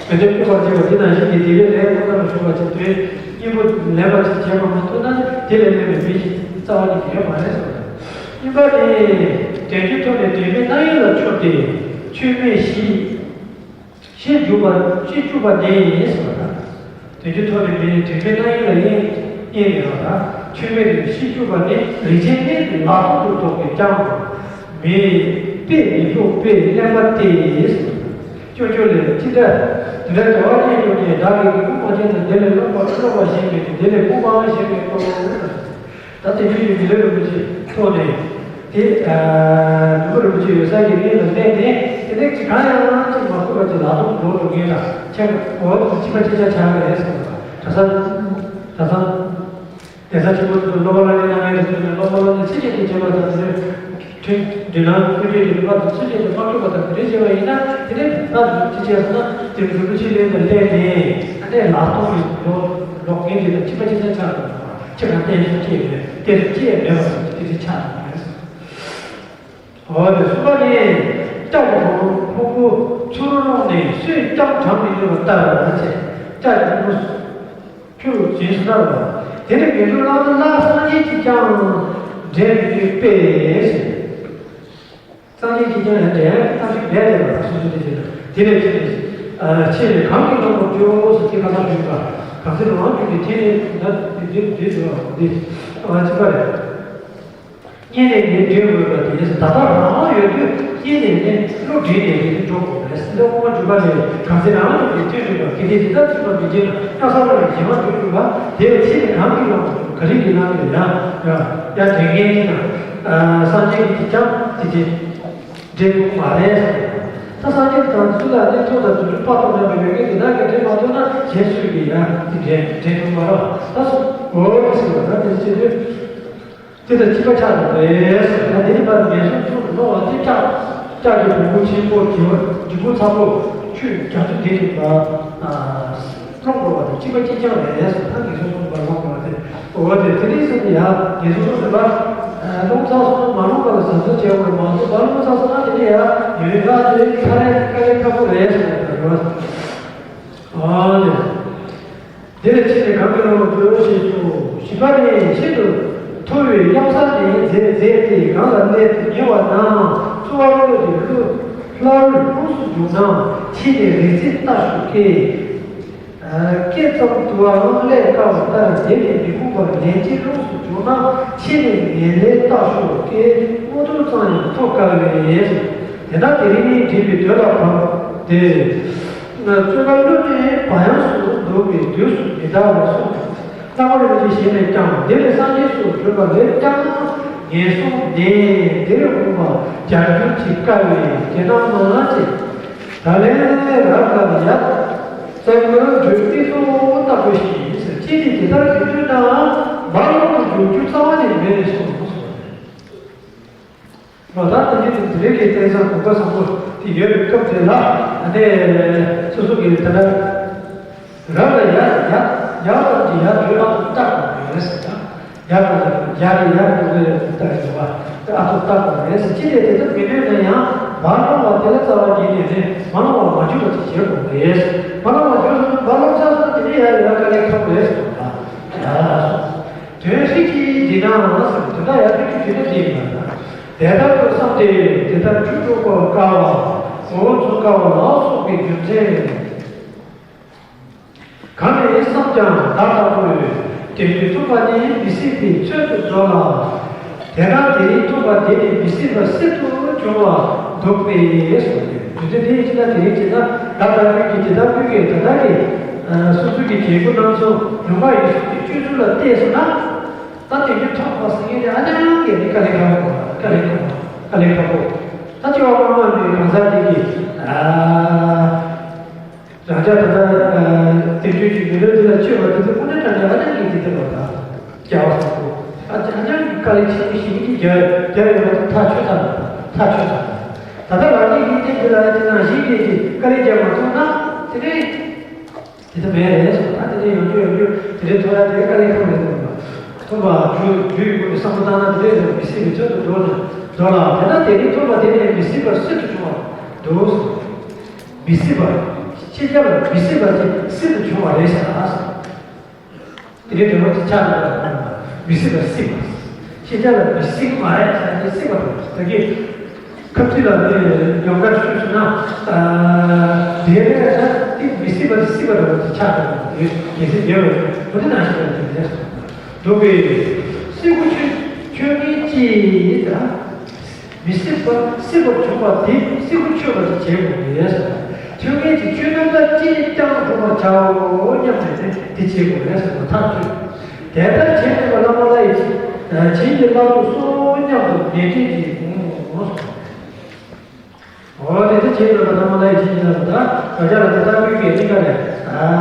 བེད་སྤྱོད་སྤྱོད་པར་བྱེད་པ་འདི་ནང་བཞིན་གྱི་དེ་ལས་ལས་ཁོ་ཐག་ལ་ཞུགས་པ་ཅིག་དོན་སྙིང་པོ་ལེན་པ་ཅིག་བྱེད་པ་མ་ཐུབ་ན་དེ་ལས་སླེབས་པའི་མི་ཞིག་རྩ་བ་ཉིད་ཀྱི་ཡོད་མ་རེད་ཟེར་བ། གཉིས་པ་ནི། དོན་རྒྱུ་ཐོབ་ནས་དོན་མེད་རྣམ་གཡེང་ལ་ཆུག་སྟེ་ཆོས་མེད་ཞི། ཤེས་འཇུག་པ་ཤེས་བཅུག་པ་ནི་ཟེར་བ་དང་། དོན་རྒྱུ་ཐོབ་ནས་མེད་དོན་མེད་རྣམ་གཡེང་ལ་གཡེང་གཡེང་ནས་བ་དང་ཆོས་མེད་དོན་ཤེས་བཅུག་པ་ནི་རིན་ཆེན་གནས་ཀྱི་ལག་རྡུམ་དུ་དོགས་པས་ཀྱང་། མེད་དཔེ་མི་འཇུག་པས་གླེན་པ་སྟེ་ཟེར་བ་དང་། སྐྱོན་བརྗོད་ལས་ཅི་འདྲ་དེ་འདྲ་དྲི་བ་གཉིས་བྱུང་ནས་བདག་གིས་དགེ་སློང་མ་བྱས་ན་དེ་ལས་སློབ་པ་སློབ་པ་གཞན་མེད་དེ་དེ་ལས་དཔུང་པ་གཞན་མེད་དོ། ད་དེ་དུས་ཀྱི་མི་ལུས་རིན་པོ་ཆེ་ཐོག་ནས་དེ་ནུབ་མོ་རིན་པོ་ཆེ་ཡོད་ས་ཀྱི་གནས་ལ་གནས་ནས་དེ་ནས་ཅི་གང་ཡང་ཅིག་མ་ཐུབ་པ་ཅིག་ལག་རྡུམ་འགྲོ་འགྲོ་མཁན་ལ་ཁྱེད་འོ་དེ་ཅི་མ་ཅི་ཆ་ཆགས་པ་རེད་ཟེར་བ། གྲྭ་ས་གྲྭ་ས་གདན་ས་ཆེན་པོ་དེ་ཚོ་སློབ་པ་སློབ་གཉེར་གནང་མཁན་དེ་ཚོ་ནས་སློབ་པ་སློབ་གཉེར་ཚིག་གཅིག་གིས་བྱེད་པ་དང་དེ་ནས་ཁྲིད་འདྲི་ལམ་ཁྲིད་ཁྲིད་ཀྱི་ནུས་པ་དང་ཚིག་གཅིག་གིས་མ་ཐུབ་པ་དང་དེ་འདྲ་བྱས་པ་ཡིན་ན་དེ་ནས་ད་ཅི་བྱས་ཟེར་ན་དེ་རིན་པོ་ཆེ་གླིང་དུ་སླེབས་ནས་ཨ་ནས་ལག་རྡུམ་གྱི་འགྲོ་འགྲོ་མཁན་དེ་དང་ཅི་མ་ཅི་ཆ་ཆགས་འདུག་ཁྱེད་རང་བསྟན་བཅོས་ཀྱི་བསྟན་བཅོས་མེད་པ་དེ་ཆགས་འདུག་ཟེར། འོ་དེ་གསུམ་པ་ནི། ལྕགས་ཀྱི་ཕུང་པོ་ཕུང་པོ་ཚུར་རུང་ནས་སུས་ཀྱང་དྲང་མི་ནུས་པ་ལྟར་ཟེར། ལྕགས་ཀྱི་ཕུང་པོ་ཁྱོད་ལ་བྱིན་སོང་ན་རེད་བ། དེ་ནི་ངེས་འབྱུང་བླ་མ་ལྷ་སངས་རྒྱས་ཀྱིས་ཀྱང་འགྲན་མི་ནུས་པས་ཟེར། སངས་རྒྱས་ཀྱིས་ཀྱང་ཡང་འགྲན་ཐབས་ཤིག་མེད་ལས་པ་ལ་སོ་སོ་དེ་བྱེད་དང་དེ་ལས་ཕྱིན་ནས། ཆེས་ནས་གང་གིས་བླང་དོར་བཅོས་སོ་ཅེས་ཁ་སང་ཞུས་པ། གང་ཚེ་རང་དབང་ཕྱུག་གིས་དེ་ནས་ད་དེ་འདྲའི་འདྲའི་ཞུ་བ་འདི་ང་གཅིག་པ་རེད། རྙེད་ནས་ནི་འདྲེན་འོས་པ་དེ་ད་ལྟ་རང་དབང་ཡོད་དུས་རྙེད་ནས་ནི་བློ་འདྲེན་ནས་ནི་འགྲོ་དགོས་པས་སྲིད་དབང་སྒྲུབ་པ་ལས་གང་ཚེ་རང་དབང་ཕྱུག་གིས་ཐོན་འདུག་པ་གལ་ཏེ་དེ་ལྟར་ཐུབ་པ་མི་བྱེད་ན་གནམ་ས་བླ་མའི་གཞན་དབང་དུ་གྱུར་པ་དེ་ཆེས་ནས་གང་གིས་བླང་དོར་ག་རེ་གིས་བླང་དོར་ཡང་ཡང་དོན་ངན་གྱི་ན། སངས་རྒྱས་ཀྱིས་ཀྱང་དེ་དེ་འདྲེན་ཐུབ་མ་རེད། ད་སངས་རྒྱས་དང་ཚུལ་ལ་གནས་ཐོག་དང་རྫུ་འཕྲུལ་དཔག་ཏུ་མེད་པ་ཡོད་མཁན་དེ་དག་གིས་འདྲེན་མ་ཐུབ་ན་གཞན་སུས་ཀྱིས་ཡང་དེ་འདྲེན་འདྲེན་ཐུབ་མ་རེད། ད་སུ་འོ་དེ་ཟེར་བ་ན་དེ་བྱེད་དུས་དེ་དང་གཅིག་པ་ཆགས་འགྲོ་རེད། ད་དེ་ནི་ཕར་ངན་སོང་ཚུར་འགྲོ་བ་དེ་ལྕགས་ལྕགས་ཀྱི་བོང་བུ་ཆེན་པོ་གྱི་བ་འབྲིང་པོ་ཚ་པོ་ཆུ་རྒྱ་མཚོ་འདི་རིགས་པ། སློང་དགོས་པ་དང་གཅིག་པ་གཅིག་རྐྱང་རེད་ཟེར། ད་ངན་སོང་གསུམ་པ་སློང་དགོས་པ་དེ། འོ་དེ་དེ་རིང་སང་ཡ་ངན་སོང་གསུམ་པ་སློང་ཚར་སོང་ན་མ་སློང་པ་ལ་བཟང་ཚོད་བྱེད་དགོས་མ་གཏོགས་མ་སློང་ཚར་སོང་ན་དེ་ནས་ཡ་ཡོད་ཡོད་ལ་དེ་ཁ་རས་དཀའ་ལས་ཁག་པོ་རེད་ཟེར་བ་དང་ཡོད། འོ་དེ། དེ་ལ་ཕྱིན་ནས་གང་གི་རང་ལ་འགྲོ་ཞེས་སོ། བཞི་པ་ནི་ཤིན་ཏུ་མཐོ་བའི་གཡང་ས་ནས་མཛེས་མཛེས་ཏེ་གང་ལ་གནས་སུ་ཉེ་བ་དང་གཙོ་བོ་ཀླུ་དེ་ཀླུ་ལྷ་འོད་ལྷུམས་སུ་བྱུང་ན་ཕྱིས་ནས་རིག་འཛིན་རྟ་ཞོག་སྐད། སྐད་ཙམ་དུའང་ཀླས་དཀའ་བ་ལྟར་དེ་ནས་མི་ཁོམ་པར་ལན་གཅིག་ལྷུམས་སུ་བྱུང་ན་ཕྱིས་ནས་ངན་ལན་རྟ་ཞོག་སྐད་དངོས་གྲུབ་ཙམ་ཡང་ཐོབ་དཀའ་བས། དེ་ན་དེ་རིང་ནི་འདྲིས་པའི་དོན་ལ་བབ་སྟེ། ཙོང་ཁ་གླུ་ནི་བག་ཡངས་སུ་འདུག་པའི་དུས་སུ་མི་འདའ་བར་གསུངས། རྣམ་པར་རིག་པའི་ཞལ་ནས་ཀྱང་འདིར་སངས་རྒྱས་སུ་གྱུར་པ་ལས་ཀྱང་ངན་སོང་ནས་འདིར་འོང་བ་བརྒྱ་འགྱུར་གྱིས་དཀའ་བས་དེ་རྣམས་མ་ཅེས། ད་ལན་རབ་ལ་ཡ། ཙོང་ཁ་འགྲོས་ཏིག་ཏོ་བརྟག་དགོས་ཤིང་ཟེར། ཅི་སྟེ་དེ་ལྟར་གྱི་དུས་ན་མ་ལོག་ཏུ་འཇུག་རྒྱུ་རྩ་བ་ནས་མེད་པས་སོ། ལོ་ལྟར་དུ་ཉིད་དུ་དེ་རིང་གི་དེང་སང་གོ་སྐབས་བཟང་པོ་དེ་ཡོད་པའི་སྐབས་དེ་ལ་ཨ་ནི་སོ་སོ་གི་དེ་ལྟར་རབ་ལ་ཡར་ཡར་ཡར་ཙམ་གྱི་ཡར་འགྲོས་ཨ་ཐུར་བརྟག་དགོས་རེད་ཟེར་ན། ཡར་ཙམ་གྱི་ཡར་ཡར་འགྲོས་ལ་བརྟག་དགོས་པ་ཨ་ཐུར་བརྟག་དགོས་རེད་ཟེར། ཅི་སྟེ་དེ་ལྟར་མི་འདོད་ན་ཡང་མ་སློང་བ་དེ་ལ་རྩ་བ་ཉིད་ནས་ནི་མ་སློང་བ་མ་གྱུར་པ་ཅིག་བྱེད་དགོས་རེད། མ་སློང་བ་གྱུར་སོང་ན་མ་སློང་ཚར་སོང་ན་དེ་ནས་ཡར་ཡར་དཀའ་ལས་ཁག་པོ་རེད་ཟེར་བ། དོན་ཧྲིལ་གྱིས་འདི་ན་ཟེར་དོན་དག་ཡར་ཐོན་གྱི་དུས་ན་འདི་ཡིན་པ་དང་། དེ་ལྟར་དུ་བསམས་ཏེ་དེ་ལྟར་འཇུག་དཀའ་བ་ངོ་བོ་ཚོར་དཀའ་བ་ལ་སོགས་པའི་རྒྱུ་མཚན། གང་ནས་བསམས་ཀྱང་བདག་ལྟ་བུས་དེ་དུས་ཐུབ་པ་ནི་མི་སྲིད་པའི་ཚོད་དུ་འགྲོ་ལ། དེ་ན་དེ་ནི་ཐུབ་པ་དེ་ནི་མི་སྲིད་པ་སྲིད་དུ་འབྱུང་བ་འདུག་པས་སོ། རྒྱུ་མཚན་དེ་ཡིན་ཕྱིར་ན་དེ་རིང་ཕྱིར་ན་བདག་ལྟ་བུའི་གི་དེ་ལྟ་བུའི་གི་ད་ལྟ་གི་སོ་སོ་གི་བྱེད་སྒོ་རྣམ་གསུམ་ལུང་པ་ཡིན་གསུངས་ཏེ་སྤྱོད་ཚུལ་ལ་བལྟས་སོང་ན། ད་དེ་གི་ཐོག་མ་ཟེར་མཁན་དེ་ཨ་ཅང་གི་ནི་དཀའ་ལས་ཁག་པོ་དཀའ་ལས་ཁག་པོ་དཀའ་ལས་ཁག་པོ། ད་ཅི་བ་མ་མ་ནི་གང་ཟག་དེ་གི་རང་ཅག་ད་ལྟ་དེ་བརྗོད་ཀྱི་མི་ལུས་འདི་ལ་སྤྱོད་པ་དེ་ཚོ་དངོས་གནས་དྲང་གནས་ཨ་ཅང་གི་དེ་ལྟ་བ་དང་རྒྱལ་བ་སོགས་པོ་ཨ་ཅང་ཨ་ཅང་གི་དཀའ་ལས་ཆེན་པོ་ཞིག་གི་རྒྱལ་རྒྱལ་ཡོད་པ་དེ་ཐག་ཆོད་ཚར་ཐག་ཆོད་ཚར། ད་ལྟ་རང་ཉིད་ཀྱི་རྟེན་འབྲེལ་ལ་ཨ་ཅང་ཞིག་གི་དཀའ་ལས་རྒྱག་མ་ཐུབ་ན་དེ་ནས། དེ་ལྟ་མེད་རེད་ཟེར། ད་དེ་ནས་ཡོང་རྒྱུ་ཡོང་རྒྱུ་དེ་རིང་ཐོག་ཡ་དེ་དཀའ་ལས་ཁག་མེད་དུ་མ་ཐུབ་པ་རྒྱུ་རྒྱུ་ཡོད་དགུ་ནས་བསམ་བློ་བཏང་ན་དེ་རེད་ཟེར། མི་སྲིད་པའི་ཚོད་དུ་འགྲོ་ན་འགྲོ་ལ་དེ་ན་དེ་རིང་ཐུབ་པ་དེ་ནས་མི་སྲིད་པ་སྲིད་དུ་བྱུང་བ་འདུག་མི་སྲིད་པ་ཤེས་བྱ་ལ་མི་སྲིད་པ་དེ་སྲིད་དུ་བྱུང་བ་རེད་ཟེར་ན། དེ་རིང་དྲན་པ་དེ་ཆགས་འདུག་མི་སྲིད་པ་སྲིད་པ། ཤེས་བྱ་ལ་མི་སྲིད་མ་རེད་ཟེར་ན་དེ་སྲིད་པ་རེད། ད་གི་ཁ་ཐུག་ལ་ནི་ཡོང་གར་ཞུས་སོང་ན། དེ་རེད་ན་དེ་མི་སྲིད་པ་སྲིད་པ་རེད་པ་དེ་ཆགས་འདུག་དེ་གལ་སྲིད་ཡོད་པ་རེད། འོ་དེ་ནང་བཞིན་པ་དེ་འདྲ་སོང་འདུག་པས། སྲིད་པ་ཆོས་ཆོས་ཉིད་ཀྱིས་ད། མི་སྲིད་པ་སྲིད་པར་བྱུང་བ་དེ་སྲིད་པ་ཆོད་པ་དེ་བྱེད་དགོས་པས། ཆོས་ཉིད་ཀྱི་ཆོས་རྣམ་དག་ཅི་ནས་ཀྱང་སྒྲུབ་པར་བྱའོ་སྙམ་ནས་དེ་བྱེད་དགོས་པས་ཐག་ཆོད། དེ་ལྟར་བྱེད་ནུས་པ་བླ་མ་ལྷ་ཡི་བྱིན་གྱིས་བརླབ་ཏུ་གསོལ་སྙམ་དུ་ནན་ཏན་གྱིས་དགོངས་སོ། འོ་དེ་ཚོ་བྱེད་ནུས་པ་བླ་མ་ལྷ་ཡི་བྱིན་གྱིས་བརླབ་ཏུ་ད་བར་ཆ་ལ་དེ་ལྟ་བུའི་གལ་ཆེན་ག་ལས། ཨ།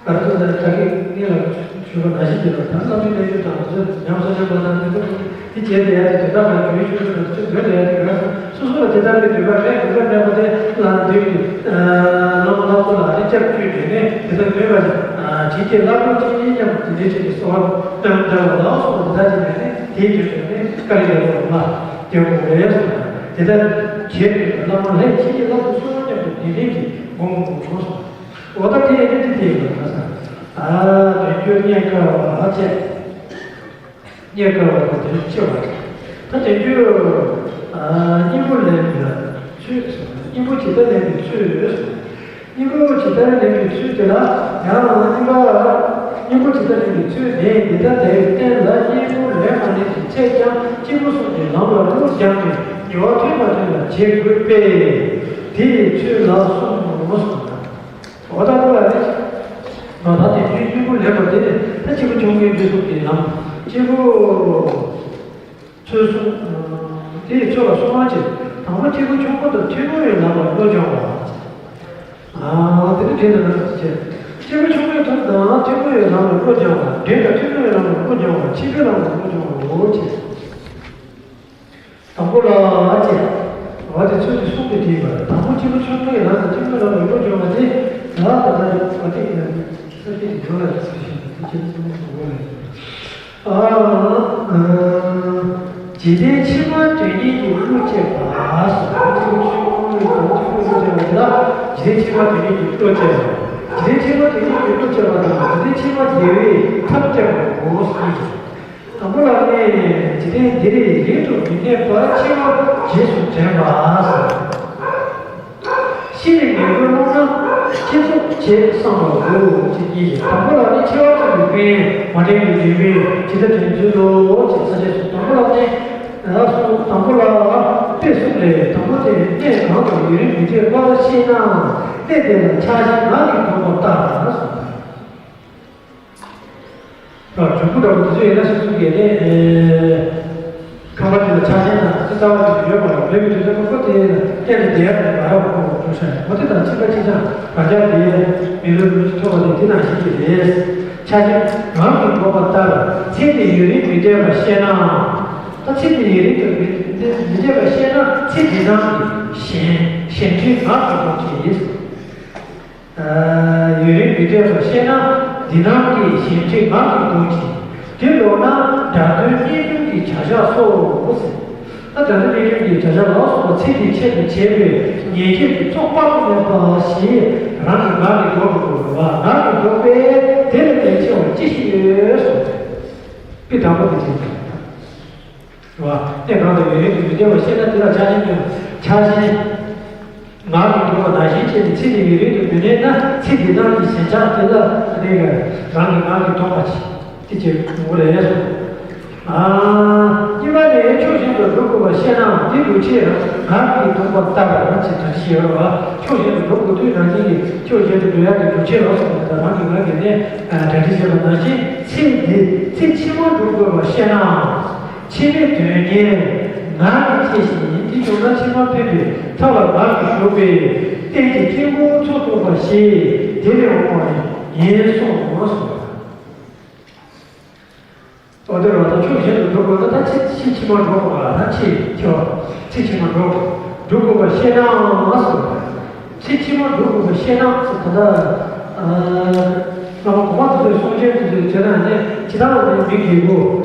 ཨ་རུ་ད་ད་གི་ངེད་ལ་ཞུ་བ་ནང་བཞིན་གྱི་ལ་ད་བསམ་ཚུལ་གནས་ཚུལ་དང་དེ་ཚོ་ཉམས་སུ་ལེན་པ་དང་དེ་ཚོ་དེ་བྱས་ཏེ་ཡ་དེ་དོན་དག་ག་ཇུས་ཞུ་ན་དེ་ཚོ་དོན་ལ་ཡ་དེ་ག་སོ་སོ་ལ་དེ་ལྟར་གྱི་འདོད་པ་མེད་འདོད་པ་མེད་པ་དེ་ལ་འདོད་ཀྱི་བླ་མ་ལྷ་ཚོ་ལ་དེ་སྐྱབས་བཅོལ་དེ་ནས་དེ་ཚོ་འདོད་པ་ཅིག་ཡང་བྱས་ཏེ་བླ་མ་གཅིག་གཉིས་མཉམ་དུ་དེ་འདྲའི་ཆེད་དུ་གསོལ་བ་བཏབ་འདྲ་བ་ལ་སོགས་དེ་དག་བྱས་ནས་ནི་དེའི་དོན་དུ་ནི་བཀའ་ལས་རྒྱལ་པོ་ལ་སྐྱེ་དགོས་རེད་གསུངས། དེ་ལྟར་བྱས་པའི་བླ་མ་ལྷས་བྱས་ཏེ་བླ་མ་གསོལ་བ་མཉམ་དུ་དེ་འདྲའི་གི་སྒོམ་དགོས་གསུངས། འོ་ད་དེ་ཡང་ནི་དེ་དེ་ཡིན་པ་ལ་ས། ཨ་དོན་གྱུར་རྙེད་དཀའ་བ་བཅས། རྙེད་དཀའ་བ་དང་དོན་ཆེ་བ་རེད། ད་དེ་རྒྱུ་སྙིང་པོ་ལེན་པའི་ཚུལ་སོ། སྙིང་པོ་ཇི་ལྟར་ལེན་པའི་ཚུལ་སོ། སྙིང་པོ་ཇི་ལྟར་ལེན་པའི་ཚུལ་དེ་ལ་ཡང་སྙིང་པ། སྙིང་པོ་ཇི་ལྟར་ལེན་པའི་ཚུལ་དེ་འདི་ལྟ་སྟེ། རྟེན་ལ་སྙིང་པོ་ལེན་མ་ལེན་གྱི་ཚད་ཀྱང་སྐྱེས་བུ་གསུམ་གྱི་ལམ་ལ་བློ་སྦྱངས་ནས་ཉེ་བར་ཐོན་མ་ཐོན་ལ་བྱེད་དགོས་པས། དེ་ཡི་ཚུལ་ལ་གསུམ་མོ་གསུངས་ན། འོ་ད་ལྟ་བ་རེད། ང་ད་དེ་དུས་སྙིང་པོ་ལེན་པ་དེ་ནི་ད་སྐྱེས་བུ་ཆུང་ངུའི་འབྲས་བུ་གི་ལམ། སྐྱེས་བུ་ཚུལ་གསུམ། དེ་ཡི་ཚུལ་ལ་གསུམ་པ་བྱས། དང་པོ་སྐྱེས་བུ་ཆུང་ངུ་དང་ཐུན་མོང་བའི་ལམ་ལ་བློ་སྦྱོང་བ། ཨ་དེ་ནི་དེ་ལ་ན་ཚུལ་བྱས། སྐྱེས་བུ་ཆུང་ངུའི་དོན་དང་ཐུན་མོང་བའི་ལམ་ལ་བློ་སྦྱོང་བ། འབྲས་དང་ཐུན་མོང་བའི་ལམ་ལ་བློ་སྦྱོང་བ། ཆོས་པའི་ལམ་ལ་བློ་སྦྱོང་བའོ་བྱས། དང་པོ་ལ་ཅེས། འོ་དེ་ཚུལ་དེ་གསུམ་དུ་བསྡུས་པ། དང་པོ་སྐྱེས་བུ་ཆུང་ངུའི་ལམ་དང་སྐྱེས་བུ་ལམ་ལ་བློ་སྦྱོང་བ་དེ་ལ་ད་ལྟ་འོ་དེ་ཡང་ས་སྐྱེས་ཀྱི་སྦྱོར་ལ་ཞུགས་ཤིང་དེ་སྐྱེས་བུ་ཆུང་ངུ་གསུམ་པོ་ལས། ཨ་འཇིག་རྟེན་ཕྱི་མ་དོན་གཉེར་གྱི་བློ་བསྐྱེད་པ་སོགས། སྐྱེས་བུ་ཆུང་ངུའི་ལམ་སྐྱེས་བུ་བློ་སྦྱོང་བ་དེ་ལ་འཇིག་རྟེན་ཕྱི་མ་དོན་གཉེར་གྱི་བློ་བསྐྱེད་པ། འཇིག་རྟེན་ཕྱི་མ་དོན་གཉེར་གྱི་བློ་བསྐྱེད་པ་དང་འཇིག་རྟེན་ཕྱི་མ་བདེ་བའི་ཐབས་བསྐྱེད་པའོ་གསུངས། དང་པོ་ལ་ནི་འཇིག་རྟེན་འདིར་རིང་དུ་མི་གནས་པར་འཆི་བ་རྗེས་སུ་དྲན་པ་སོགས། ཤི་བའི་ཉེན་ཁར་སློང་ན་སྐྱེ་ཚུགས་ཞེས་བསམ་པར་འོས་ཅེས་བསྙད་ཅིང་། དང་པོ་ལ་ནི་འཆི་བ་ཐུག་པའི་ཕན་མ་དྲན་པའི་ལུས་པས་ཇི་ལྟར་དྲན་ཚུལ་ལོ་ཅེས་ས་བཅད་སོ། དང་པོ་ལ་ནི་ལ་སོགས། དང་པོ་ལ་དཔེ་གསུམ་ལས། དང་པོ་དེ་གནས་གང་དུ་ཡུན་རིང་མི་གནས་པར་ཤེས་ན་གནས་དེ་ལ་ཆགས་ཞེན་ངག་གིས་འདོམས་པ་ལྟར་སོགས། འབྲོང་བུ་འདྲ་བོ་དེ་ཚོ་ཡིན་ན་སོ་སོ་གིས་ནི་ཁང་པ་དེ་ལ་ཆགས་ཞེན་དང་ཅི་རྩ་བ་དེ་ཡོད་མ་རེད། མེད་པའི་དུས་ཚོད་ཁོ་དེ་གཏན་ནས་བསྡད་ཡག་མ་རེད་པ། ཁོ་འགྲོ་ཤ་ཡང་ཁོ་དེ་དང་ཕྱི་པ་ཕྱི་ཆང་རང་ཅག་དེ་མི་ལུས་ལུས་ཐོབ་པ་དེ་དེ་ནང་བཞིན་གྱི་རེད། ཆགས་ཞེན་ངག་གིས་འདོམས་པ་ལྟར་ཚེ་འདི་ཡུན་རིང་མི་གནས་པར་ཤེས་ན། ད་ཚེ་འདི་ཡུན་རིང་དུ་མི་མི་གནས་པར་ཤེས་ན་ཚེ་འདི་ནང་གི་ཞེན་ཞེན་ཁྲིད་ངག་གིས་འདོམས་ཀྱི་ཡིན། ཡུན་རིང་མི་གནས་པར་ཤེས་ན་འདི་སྣང་གི་ཞེན་ཁྲིད་ངག་གིས་འདོམས་ཤིང་། དེ་ལོག་ན་དགྲ་གདོན་གཉེན་སྐྱོང་གི་བྱ་བཞག་སོགས་ཟེར། ད་དགྲ་གདོན་གཉེན་སྐྱོང་གི་བྱ་བཞག་ལ་སོགས་པ་ཚེ་འདིའི་ཆེད་དུ་བྱས་པའི་ཉེས་སྤྱོད་ཀྱི་ཚོགས་དཔག་ཏུ་མེད་པ་ཞིག་རང་གི་ངག་གིས་འདོམས་དགོས་པ། ངག་གིས་འདོམས་པས་དེ་ལས་ལྡན་ཆེ་བ་ཅི་ཞིག་ཡོད་གསུངས། དཔེ་དང་པོ་དེ་བྱས་ཀྱང་། རེད་བ། གནས་གང་དུ་ཡུན་རིང་དུ་མི་གནས་པར་ཤེས་ན་དེ་ལ་ཆགས་ཞེན་སྐྱེ། ཆགས་ཞེན་ངག་གིས་འདོམས་པ་ནང་བཞིན་བྱས་ཏེ་ཚེ་འདི་ཡུན་རིང་དུ་མི་གནས་ན་ཚེ་འདི་སྣང་གི་ཞེན་ཆགས་དེ་ལ་གནས་རང་གི་ངག་གིས་འདོམས་པ་ཅིག་དེ་བྱེད་དགོས་རེད་གསུངས། ཨ། གཉིས་པ་ནི་ཕྱོགས་གཞན་དུ་འགྲོ་དགོས་པར་ཤེས་ནའང་དེ་འགྲོ་ཆེད་ངག་གིས་འདོམས་པ་ལྟར་ཅེས་གྲ་སྒྲིག་བྱས་ཡོད་རེད་བ། ཕྱོགས་གཞན་དུ་འགྲོ་དགོས་དུས་ནང་བཞིན་གྱི་ཕྱོགས་གཞན་དུ་འགྲོ་ཡག་གི་འགྲོ་ཆེད་ལ་སོགས་པ་དེ་དག་རང་གི་ངག་གིས་ནི་གྲ་སྒྲིག་བྱས་པ་ནང་བཞིན་ཚེ་འདི་ཚེ་ཕྱི་མ་འགྲོ་དགོས་པར་ཤེས་ནའང་། ཕྱི་མའི་དོན་གཉེར་ངག་གིས་བྱས་ཤིང་། དེ་བྱུང་ན་ཕྱི་མ་ཕན་པའི་ཐབས་ལ་ངག་གིས་ཞུགས་པས་རྟེན་གྱི་དཀྱིལ་འཁོར་ཚོགས་རྫོགས་པ་ཞེས་དེ་ལས་འོངས་པ་ཡིན་གསུངས་སོ། འོ་དེ་རེད་བ། ད་ཕྱོགས་གཞན་དུ་འགྲོ་དགོས་ན་ད་ཕྱི་ཕྱི་ཕྱི་མ་འགྲོ་དགོས་པ། ད་ཕྱི་ཕྱི་བ་ཕྱི་ཕྱི་མ་འགྲོ་འགྲོ་དགོས་པ་ཤེས་ནའང་སོ། ཚེ་ཕྱི་མ་འགྲོ་དགོས་པ་ཤེས་ན་ཟེར། ད་ལྟ་ཨ་བླ་མ་གོང་མ་དེ་ཚོའི་གསུང་ཆོས་དེ་ཚོའི་བྱས་ན་ནི་ཇི་ལྟར་ནི་མི་རྒན་པོ་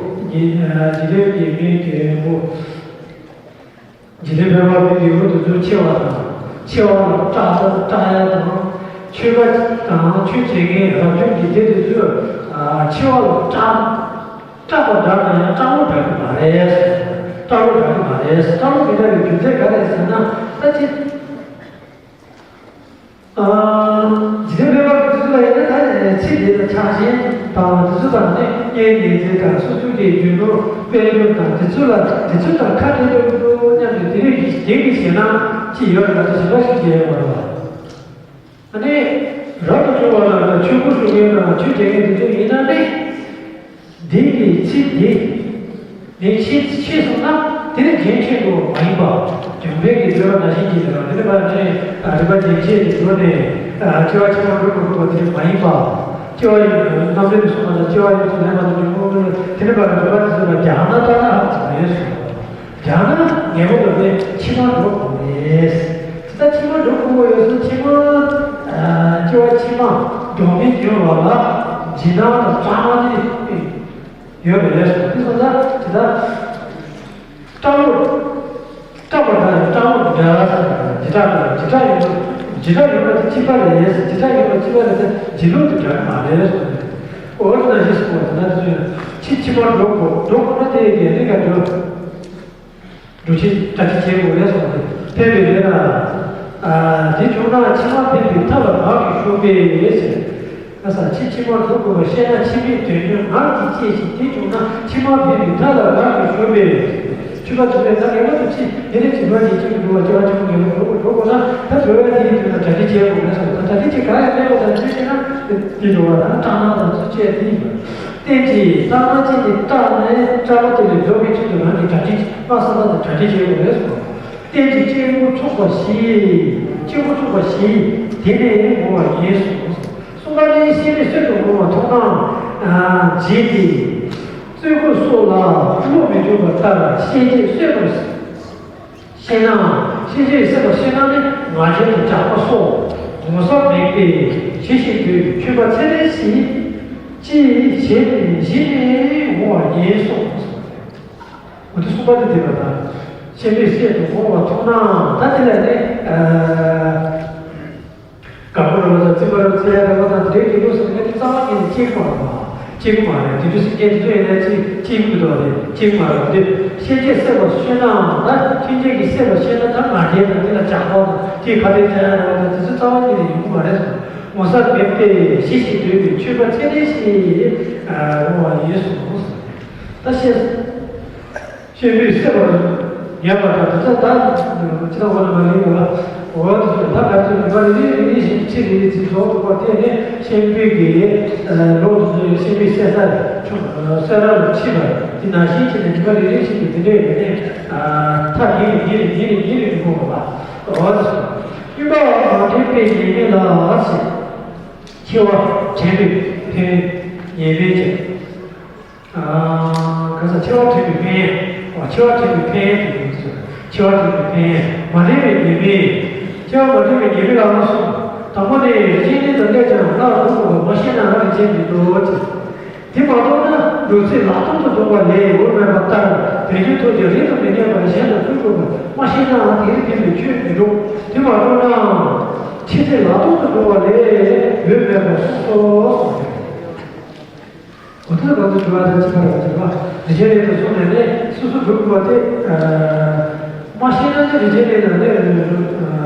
ཉི་ཨ་འཇིག་རྟེན་གྱི་མི་རྒན་པོ། འཇིག་རྟེན་ཕལ་པ་མི་རྒན་པོ་དེ་ཚོའི་འཆི་བ་དང་། འཆི་བ་ལ་སྐྲག་སྐྲག་ཡ་དང་། ཆོས་པ་དང་ཆོས་བྱེད་མཁན་རབ་བྱུང་གི་སྡེ་དེ་ཚོས་ཨ་འཆི་བ་ལ་སྐྲག་སྐྲག་པ་འདྲ་ན་ཡང་སྐྲག་བོ་འདྲ་གི་མ་རེད། སྐྲག་བོ་འདྲ་གི་མ་རེད། སྐྲག་བོ་མི་འདྲ་བའི་རྒྱུ་མཚན་ག་རེ་ཟེར་ན། ད་ཅི། ཨ། འཇིག་རྟེན་ཕལ་པ་གི་དུས་ཚོད་ལ་ཡིན་ན་ད་ཚེ་འདི་ལ་ཆགས་ཞེན་དང་དེ་ཚོ་དང་ནི་གཉེན་ཉེ་ཚན་དང་སོ་སོ་གི་རྒྱུ་ནོར་དཔལ་འབྱོར་དང་དེ་ཚོ་ལ་དེ་ཚོ་དང་ཁ་བྲལ་འགྲོ་གི་འདུག་སྙམ་དུ་དེ་རིགས་ཀྱི་རྒྱན་གྱི་ཞེད་སྣང་ཅི་ཡོད་ན་ད་ཞེ་དྲག་ཞིག་བྱས་ཡོད་མ་རེད་བ། ཨ་ནི། རབ་ཏུ་བྱུང་བ་ལ་ཆོས་སྒོ་སྲུང་མཁན་དང་ཆོས་བྱེད་མཁན་དེ་ཚོ་ཡིན་ན་ནི། འདི་གི་ཚེ་འདི་ནས་ཤི་ཤི་སོང་ན་དེ་ནི་རྒྱུན་ཆད་དུ་མ་ཡིན་པ། འབྱུང་བའི་གི་བཟོད་པ་ནང་བཞིན་གྱི་ལས་དང་། དེ་ནི་མ་ནི་རིག་པ་རྒྱུན་ཆད་ཀྱི་སྒོ་ནས་སྐྱེ་བ་ཕྱི་མ་འགྲོ་དགོས་པ་དེ་མ་ཡིན་པ། སྐྱེ་བ་ཡི་རྣམ་འགྲེལ་དུ་སོང་བ་ལ་སྐྱེ་བ་ཡོངས་སུ་ལེན་པ་དང་འབྱུང་ཁུངས་དེ་ནི་མ་རིག་པ་དེ་ཚོ་ལ་རྒྱག་ན་ལྟ་ན་ཧ་ཅང་མེད་སོང་། ཡང་ན་ངེས་པར་དུ་ནི་ཕྱི་མ་འགྲོ་དགོས་རེད། ད་ཕྱི་མ་འགྲོ་དགོས་པ་ཡོད་ཚེ་ཕྱི་མ། ཨ་སྐྱེ་བ་ཕྱི་མ་འགྲོ་མི་འགྱུར་བ་ལ་ འཇིགས་སྣང་དང་གཙང་མ་དེ་ཡོད་པ་རེད་ཟེར། དེ་སོང་ཙང་ཇི་ལྟར་སྐྲ་ལོ། སྐྲ་བོ་དང་སྐྲ་ལོ་འདྲ་ཟེར། འཇིགས་སྐྲག་དང་འཇིགས་སྐྲག་ཡོད་པ། འཇིགས་སྐྲག་ཡོད་པ་དེ་གཅིག་པ་རེད་ཟེར། འཇིགས་སྐྲག་ཡོད་པ་གཅིག་པ་རེད་ཟེར། འཇིགས་ལུགས་དེ་འདྲ་མ་རེད་ཟེར། འོ་ན་ཞེས་གསུངས་པ་དེ་ན་དེ་ཚོ་ཡང་ཕྱི་ཕྱི་མར་འགྲོ་དགོས། འགྲོ་དགོས་ན་དེ་ཡི་གལ་ཏེ་ག་འགྲོ། འགྲོ་ཕྱིར་གྲ་སྒྲིག་བྱེད་དགོས་རེད་གསུངས་ཏེ། ཕན་པའི་ལས་ལ། ཨ། དེ་བྱུང་ན་ཕྱི་མ་ཕན་པའི་མཐའ་ལ་རག་གི་ཤོག་པས་ཟེར། ཨ་ས་ཕྱི་ཕྱི་མར་འགྲོ་དགོས་པ་ཤེས་ན་ཕྱི་མའི་དོན་སྙིང་ངག་གིས་བཅད་ཅིང་། དེ་བྱུང་ན་ཕྱི་མ་ཕན་པའི་མཐའ་ལ་རག་གི་ཤོག་པས། ཆོས་པ་དེ་ཚོས་ད་ངེས་པར་དུ་ཕྱི་དེ་རིང་བྱིས་པ་ཉིད་ཅིག་འགྲོ་བ་སྐྱེ་བ་ཆེན་པོ་ངེས་པར་འགྲོ་དགོས་འགྲོ་དགོས་ན་ད་འགྲོ་བའི་དེ་ཡི་དོན་ལ་གྲ་སྒྲིག་བྱེད་དགོས་རེད་གསུངས། ད་གྲ་སྒྲིག་བྱེད་ག་ཡང་མེད་པ་དང་ཆོས་བྱེད་ན་དེ་འགྲོ་བ་དང་སྐྲག་སྣང་དང་ཚུར་བཅད་དེ་ཡིན་པ། རྟེན་ཅིང་། ལྷག་མ་ཅན་གྱི་སྐྲག་ནས་སྐྲག་པ་དེ་ལས་ལྡོག་པའི་ཆེད་དུ་རང་གིས་གྲ་སྒྲིག་སྔ་ས་ལྟར་དུ་གྲ་སྒྲིག་བྱེད་དགོས་རེད་གསུངས། རྟེན་ཅིང་། སྐྱེས་བུ་ཚོགས་པ་བཞི། སྐྱེས་བུ་ཚོགས་པ་བཞི་དེ་ནས་འོང་བ་ཡིན་གསུངས། གསུམ་པ་ནི། ཤེས་མེད་གསེར་དུ་བསྔོ་བ་མཐོང་སྣང་བྱེད་དེ། རྩོད་པ་སོགས་ལ་བློ་མི་འཇུག་པ་ལྟར་ཤེས་བྱེད་གསལ་བར། ཤེས་ན། ཤེས་བྱེད་གསལ་བར་ཤེས་ན་ནི་ང་རྒྱལ་དང་རྒྱགས་པ་སོགས་ངོ་ཚ་མེད་པས་ཞི་ཞིང་དུལ་བའི་ཆོས་པ་ཚད་ལྡན་ཞིག་ཅིག་བྱས་ནས་གཞི་ནས་འོང་བ་ཡིན་གསུངས། འོ་དེ་གསུམ་པ་དེ་བསྡད་པ་དང་། ཤེས་མེད་གསེར་དུ་བསྔོ་བ་མཐོང་སྣང་། ད་དེ་ལ་ནི། ཨ། དགའ་པོ་རེད་པ་དང་རྩིས་པ་རེད་པ་ཚེ་ཡ་རེད་པ་དང་དེ་འདྲའི་གི་ལུགས་སུ་ངས་དེ་རྩ་བ་ཉིད་ནས་སྐྱེ་གི་མ་རེད་པ། སྐྱེ་གི་མ་རེད། དེ་དུས་སུ་སྐྱེ་དེ་ཚོ་ཡིན་ན་ཅི་སྐྱེ་གི་མི་འདུག་པ་རེད། སྐྱེ་གི་མ་རེད་པ། དེ་ཤེས་བྱེད་གསལ་བར་ཤེས་ནའང་ད་ཤེས་བྱེད་ཀྱི་གསལ་བར་ཤེས་ན་ད་ང་རྒྱལ་དང་དེ་ལ་རྒྱགས་པ་དང་དེ་ཁ་བརྡའི་ཚེ་ཡ་རེད་པ་དང་དེ་ཚོ་རྩ་བ་ཉིད་ནས་ཡོང་གི་མ་རེད་གསུངས། ངོ་ཚ་མེད་པས་ཞི་ཞིང་དུལ་བའི་ཆོས་པ་ཚད་ལྡན་ཞིག་འོང་བ་ཡིན་གསུངས། ད་ཤེས། ཤེས་པས་གསལ་བར་ངེས་པ་དང་དེ་ཚོ་ད་ཅི་ལྟ་བ་ལ་མ་ལུས་པ། འོ་དེ་ཚོ་ད་ག་ཚོད་ནུས་པ་རེ་རེ་རེ་རེ་བཞིན་ཚིག་རེ་རེ་ཚིག་རྫོགས་འགྲོ་བ་དེ་ནི་ཤེས་པའི་གི་ལོ་དེ་ཚོ་ཤེས་པས་གསལ་ས་རེད། ཆུང་གསལ་རབ་ལ་ཁྲིད་པ་དེ་ནང་བཞིན་བྱས་ནས་ནུས་པ་རེ་རེ་བཞིན་དུ་དེ་འདྲའི་ཡོད་ནས་མཐའ་ཉིད་ནས་ཉིད་ནས་ཉིད་ནས་ཉིད་ནས་འགྲོ་དགོས་པ། འོ་དེ་ཚོ་སྟོན་པ་མ་དྲན་པའི་ཉེས་དམིགས་ལ་ཟེར། འཆི་བ་དྲན་པའི་ཕན་ཉེས་དམིགས་ཀྱི། ཨ། ག་ས་འཆི་བ་དྲན་པའི་ཕན་ཡོན། འོ་འཆི་བ་དྲན་པའི་ཕན་ཡོན་དེ་ཡིན་ཟེར། འཆི་བ་དྲན་པའི་ཕན་ཡོན། མ་དྲན་པའི་ཉེས་དམིགས། འཆི་བ་མ་དྲན་པའི་ཉེས་དམིགས་ལ་གསུངས། དང་པོ་ནི། རིགས་ཅན་གནས་དང་གནས་ཀྱང་སྔར་འགྲོ་དགོས་པ་མ་ཤེས་ན་རང་གི་རྗེས་མི་འགྲོ་ཅེས། དེ་མ་མཐོང་ན་འགྲོ་ཚེ་ལག་སྟོང་དུ་འགྲོ་བ་ལས་འོས་མེད་པ་ལྟར་དོན་གྱི་ཐོག་ཀྱང་རིང་དུ་མི་གནས་པར་གཞན་ལ་ཕུལ་དགོས་པ་མ་ཤེས་ན་དེར་ཕན་པའི་ཆོས་མི་འགྲུབ། དེ་མ་མཐོང་ན་འཆི་ཚེ་ལག་སྟོང་དུ་འགྲོ་བ་ལས་འོས་མེད་པར་གསུངས་སོ། གོ་ཐོས་གང་དུ་འགྲོ་བ་དང་བཅས་པར་བྱེད་པ། རིགས་ཅན་གནས་དང་གསུངས་ནས་ནི་སོ་སོ་སྒྲུབ་དགོས་པ་སྟེ། མ་ཤེས་ན་ནི་རིགས་ཅན་གནས་དང་ནི་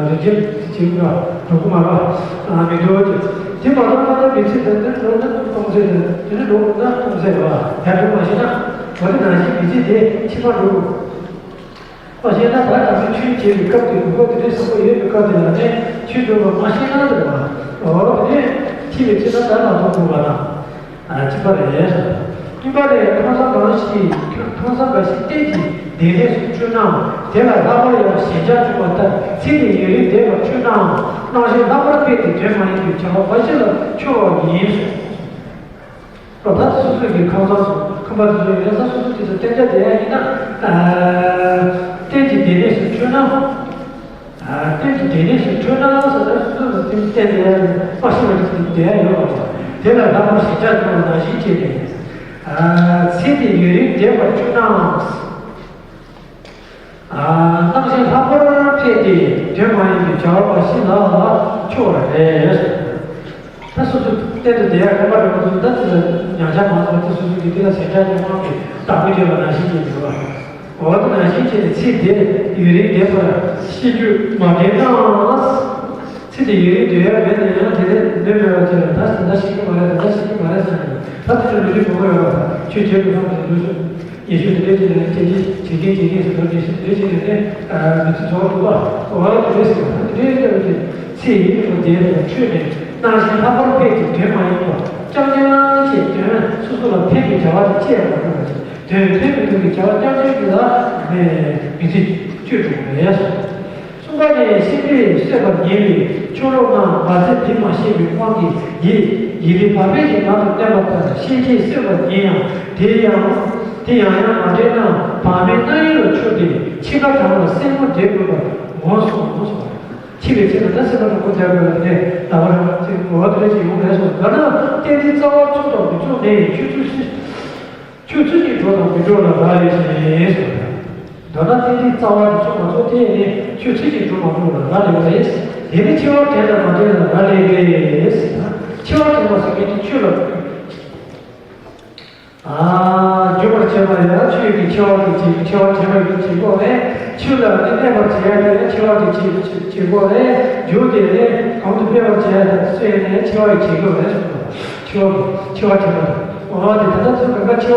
རིགས་ཅན་བྱེད་པ་འགྲོ་གི་མ་རེད། མི་འགྲོ་ཅིག་དེ་མ་གཏོགས་ན་ནི་མི་ཚེ་དང་ནི་འགྲོ་ན་སྟོང་ཟད་དང་དེ་ནི་འགྲོ་ན་སྟོང་ཟད་པ་ཡར་འགྲོ་མ་ཤེས་ན་འོ་དེ་ནང་བཞིན་མི་ཚེ་དེ་ཕྱི་མ་འགྲོ། ཁོ་བཤད་ན་ད་ག་ཚོད་ཆོས་བྱེད་པའི་སྐབས་དེ་དུས་ཁོ་དེ་འདྲའི་བསམ་བློ་ཡོད་པའི་སྐབས་དེ་ལ་ནི་ཆོས་སྒྲུབ་པ་མ་ཤེས་ན་འདོད་པ། འོ་དེ་འདྲའི་ཕྱི་ལ་ཕྱིན་ན་ད་ལ་ཐོག་དགོས་པ་དང་། ཨ་གཅིག་པ་རེད། གཉིས་པ་ནི་ཁང་བཟང་གང་ཞིག་ཁང་བཟང་འགའ་ཞིག་གཏན་གྱི་བདེ་གནས་སུ་འཁྲུལ་ནའང་དེ་ལ་ལྷག་པར་ཡང་ཞེན་ཆགས་བྱུང་བ་ལྟར་ཚེ་འདི་ཡུན་རིང་བདེ་བར་འཁྲུལ་ནའང་སྣང་ཞེན་ལྷག་པར་འཕེལ་ཏེ་དོན་མ་ཡིན་པའི་བྱ་བ་འབའ་ཞིག་ལ་འཆོལ་བ་ཡིན་གསུངས། ལོ་ད་སོ་སོ་གི་ཁང་བཟང་སོགས་ཁང་པ་དེ་ཚོ་ཡོད་ན་ས་སོ་སོ་དེ་ཚོ་གཏན་འཇགས་བསྡད་ཡ་ཡིན་ན། གཏན་གྱི་བདེ་གནས་སུ་འཁྲུལ་ན། གཏན་གྱི་བདེ་གནས་སུ་འཁྲུལ་ན་ཟེར་ན་སོ་སོ་དེ་གཏན་བསྡད་ཡ་ཡིན་པ་ཤེས་པ་དེ་བསྡད་ཡ་ཡོད་པ་དང་དེ་ལ་ལྷག་པར་ཞེན་ཆགས་སྐྱེ་བ་ནང་བཞིན་བྱས་ཏེ། ཚེ་འདི་ཡུན་རིང་བདེ་བར་འཁྲུལ་ནའང་། སྣང་ཞེན་ལྷག་པར་འཕེལ་ཏེ་དོན་མ་ཡིན་པའི་བྱ་བ་འབའ་ཞིག་ལ་འཆོལ་བ་རེད། ད་སོ་སོ་གཏན་དུ་བསྡད་ཡ་ཁོམ་པ་རེད་མ་གཏོགས་ད་དེ་ལ་མྱང་ཆ་མ་སོང་ད་སོ་སོ་གི་དེ་ལ་ཞེན་ཆགས་ཀྱི་དབང་གིས་བདག་པོ་བྱས་པ་ནང་བཞིན་བྱས་འགྲོ་བ། འོ་དེ་ནང་བཞིན་བྱས་ནས་ཚེ་འདི་ཡུན་རིང་བདེ་བར་ཤེས་རྒྱུ་མ་དྲན་ནའང་། ཚེ་འདི་ཡུན་རིང་སྡོད་ཡ་མེད་ན་ཡང་དེ་ནས་ནད་མེད་པ་བྱས་ལ་ད་ད་ཤི་གི་མ་རེད་ད་ད་ཤི་གི་མ་རེད་བསམ་ནས་ད་དེ་ཚོ་ལུས་རིགས་མང་པོ་ཡོད་པ་ཆོས་བྱེད་དགོས་བསམ་ནས་ལུས་སུ། ཉེ་ཤོས་དེ་འདྲའི་ཅིག་ལ་སྐད་ཆ་བྱེད་ཀྱིན་བྱེད་ཀྱིན་སུ་དོར་ཉེ་ཤོས་དེ་འདྲའི་ཅིག་ལ་ནི་མི་ཚེ་རྫོགས་འདུག་པ། འོ་དེ་འདྲའི་ཟེར་བ་དེ་འདྲའི་སྐབས་ཀྱི་ཚེ་ཡི་དེ་ལ་འཕྲོས་ནས་སྣང་ཞེན་ལྷག་པར་འཕེལ་ཏེ་དོན་མ་ཡིན་པ་རྐྱང་རྐྱང་བྱས་དོན་སོ་སོ་ལ་ཕན་པའི་བྱ་བ་དེ་བྱས་མ་འགྲོ་བ་ཞིག་དོན་ཕན་མི་ཐོགས་པའི་བྱ་བ་རྐྱང་རྐྱང་ཞིག་ལ་མི་ཚེ་སྤྱོད་འགྲོ་བ་རེད། གསུམ་པ་ནི་ཤེས་པས་གསོད་པར་ཉེ་བའི་ཕྱོགས་ལོག་ན་མ་ཚད་དེ་མ་ཤེས་པའི་དབང་གིས་ཡིད་ཡིད་ལས་བག་ཕེབས་ཀྱི་ངང་དུ་བསྟན་པ་ལྟར་ཤེས་བྱས་གསོད་པར་ཉེ་ཡང་དེ་ཡང་དེ་ཡང་ཡང་མ་དྲན་ན་བག་མེད་རྣམ་གཡེང་ལ་འཆོར་ཏེ་འཆི་ཁ་གྲང་ལ་སེན་མོ་བསྡད་དགོས་པར་ངོས་སོ་ངོས་སོ། འཆི་བའི་ཚེ་ན་ད་སེན་མོ་གྲང་མོ་བསྡད་དགོས་པ་དེ་ ད་བར་ཚིག་གོ་བ་དེ་ཅིག་ཡོང་ངེས་སོ། མདོར་ན་རྟེན་འབྲེལ་རྩ་བ་ཚུགས་དང་མི་ཚུགས་ནི་ཆོས་ཚུལ་ཆོས་ཚུལ་གྱི་འགྲོ་དང་མི་འགྲོ་ལ་རག་ལས་ཤིང་། མདོར་ན་རྟེན་འབྲེལ་རྩ་བ་དེ་ཚུགས་མ་ཚུགས་དེ་ནི་ཆོས་ཚུལ་གྱི་འགྲོ་མ་འགྲོ་ལ་རག་ལས་པ་རེད། དེ་ནི་འཆི་བ་དྲན་དང་མ་དྲན་ལ་རག་ལས་པས། འཆི་བ་དྲན་པ་ཟེར་མཁན་དེ་ཆོས་ལ། ཨ། རྒྱུ་བར་བྱེད་པ་ཡང་ཆོས་ཀྱི་འཆི་བ་གི་བྱེད་འཆི་བ་བྱེད་པ་ཡང་བྱེད་པོ་རེད། ཆོས་ལ་ནི་གནས་པར་བྱེད་ཡ་དེ་ཡང་འཆི་བ་གི་བྱེད་བྱེད་པོ་རེད། རྒྱུ་དེ་ནི་གང་དུ་སྤེལ་བར་བྱེད་ཡ་དེ་སྤེལ་ནས་འཆི་བ་གི་བྱེད་པོ་རེད། འཆི་བ་གི་འཆི་བ་བྱེད་པ་རེད། འོ་དེ་ད་ལྟ་ཚུལ་གང་ག་འཆི་བ།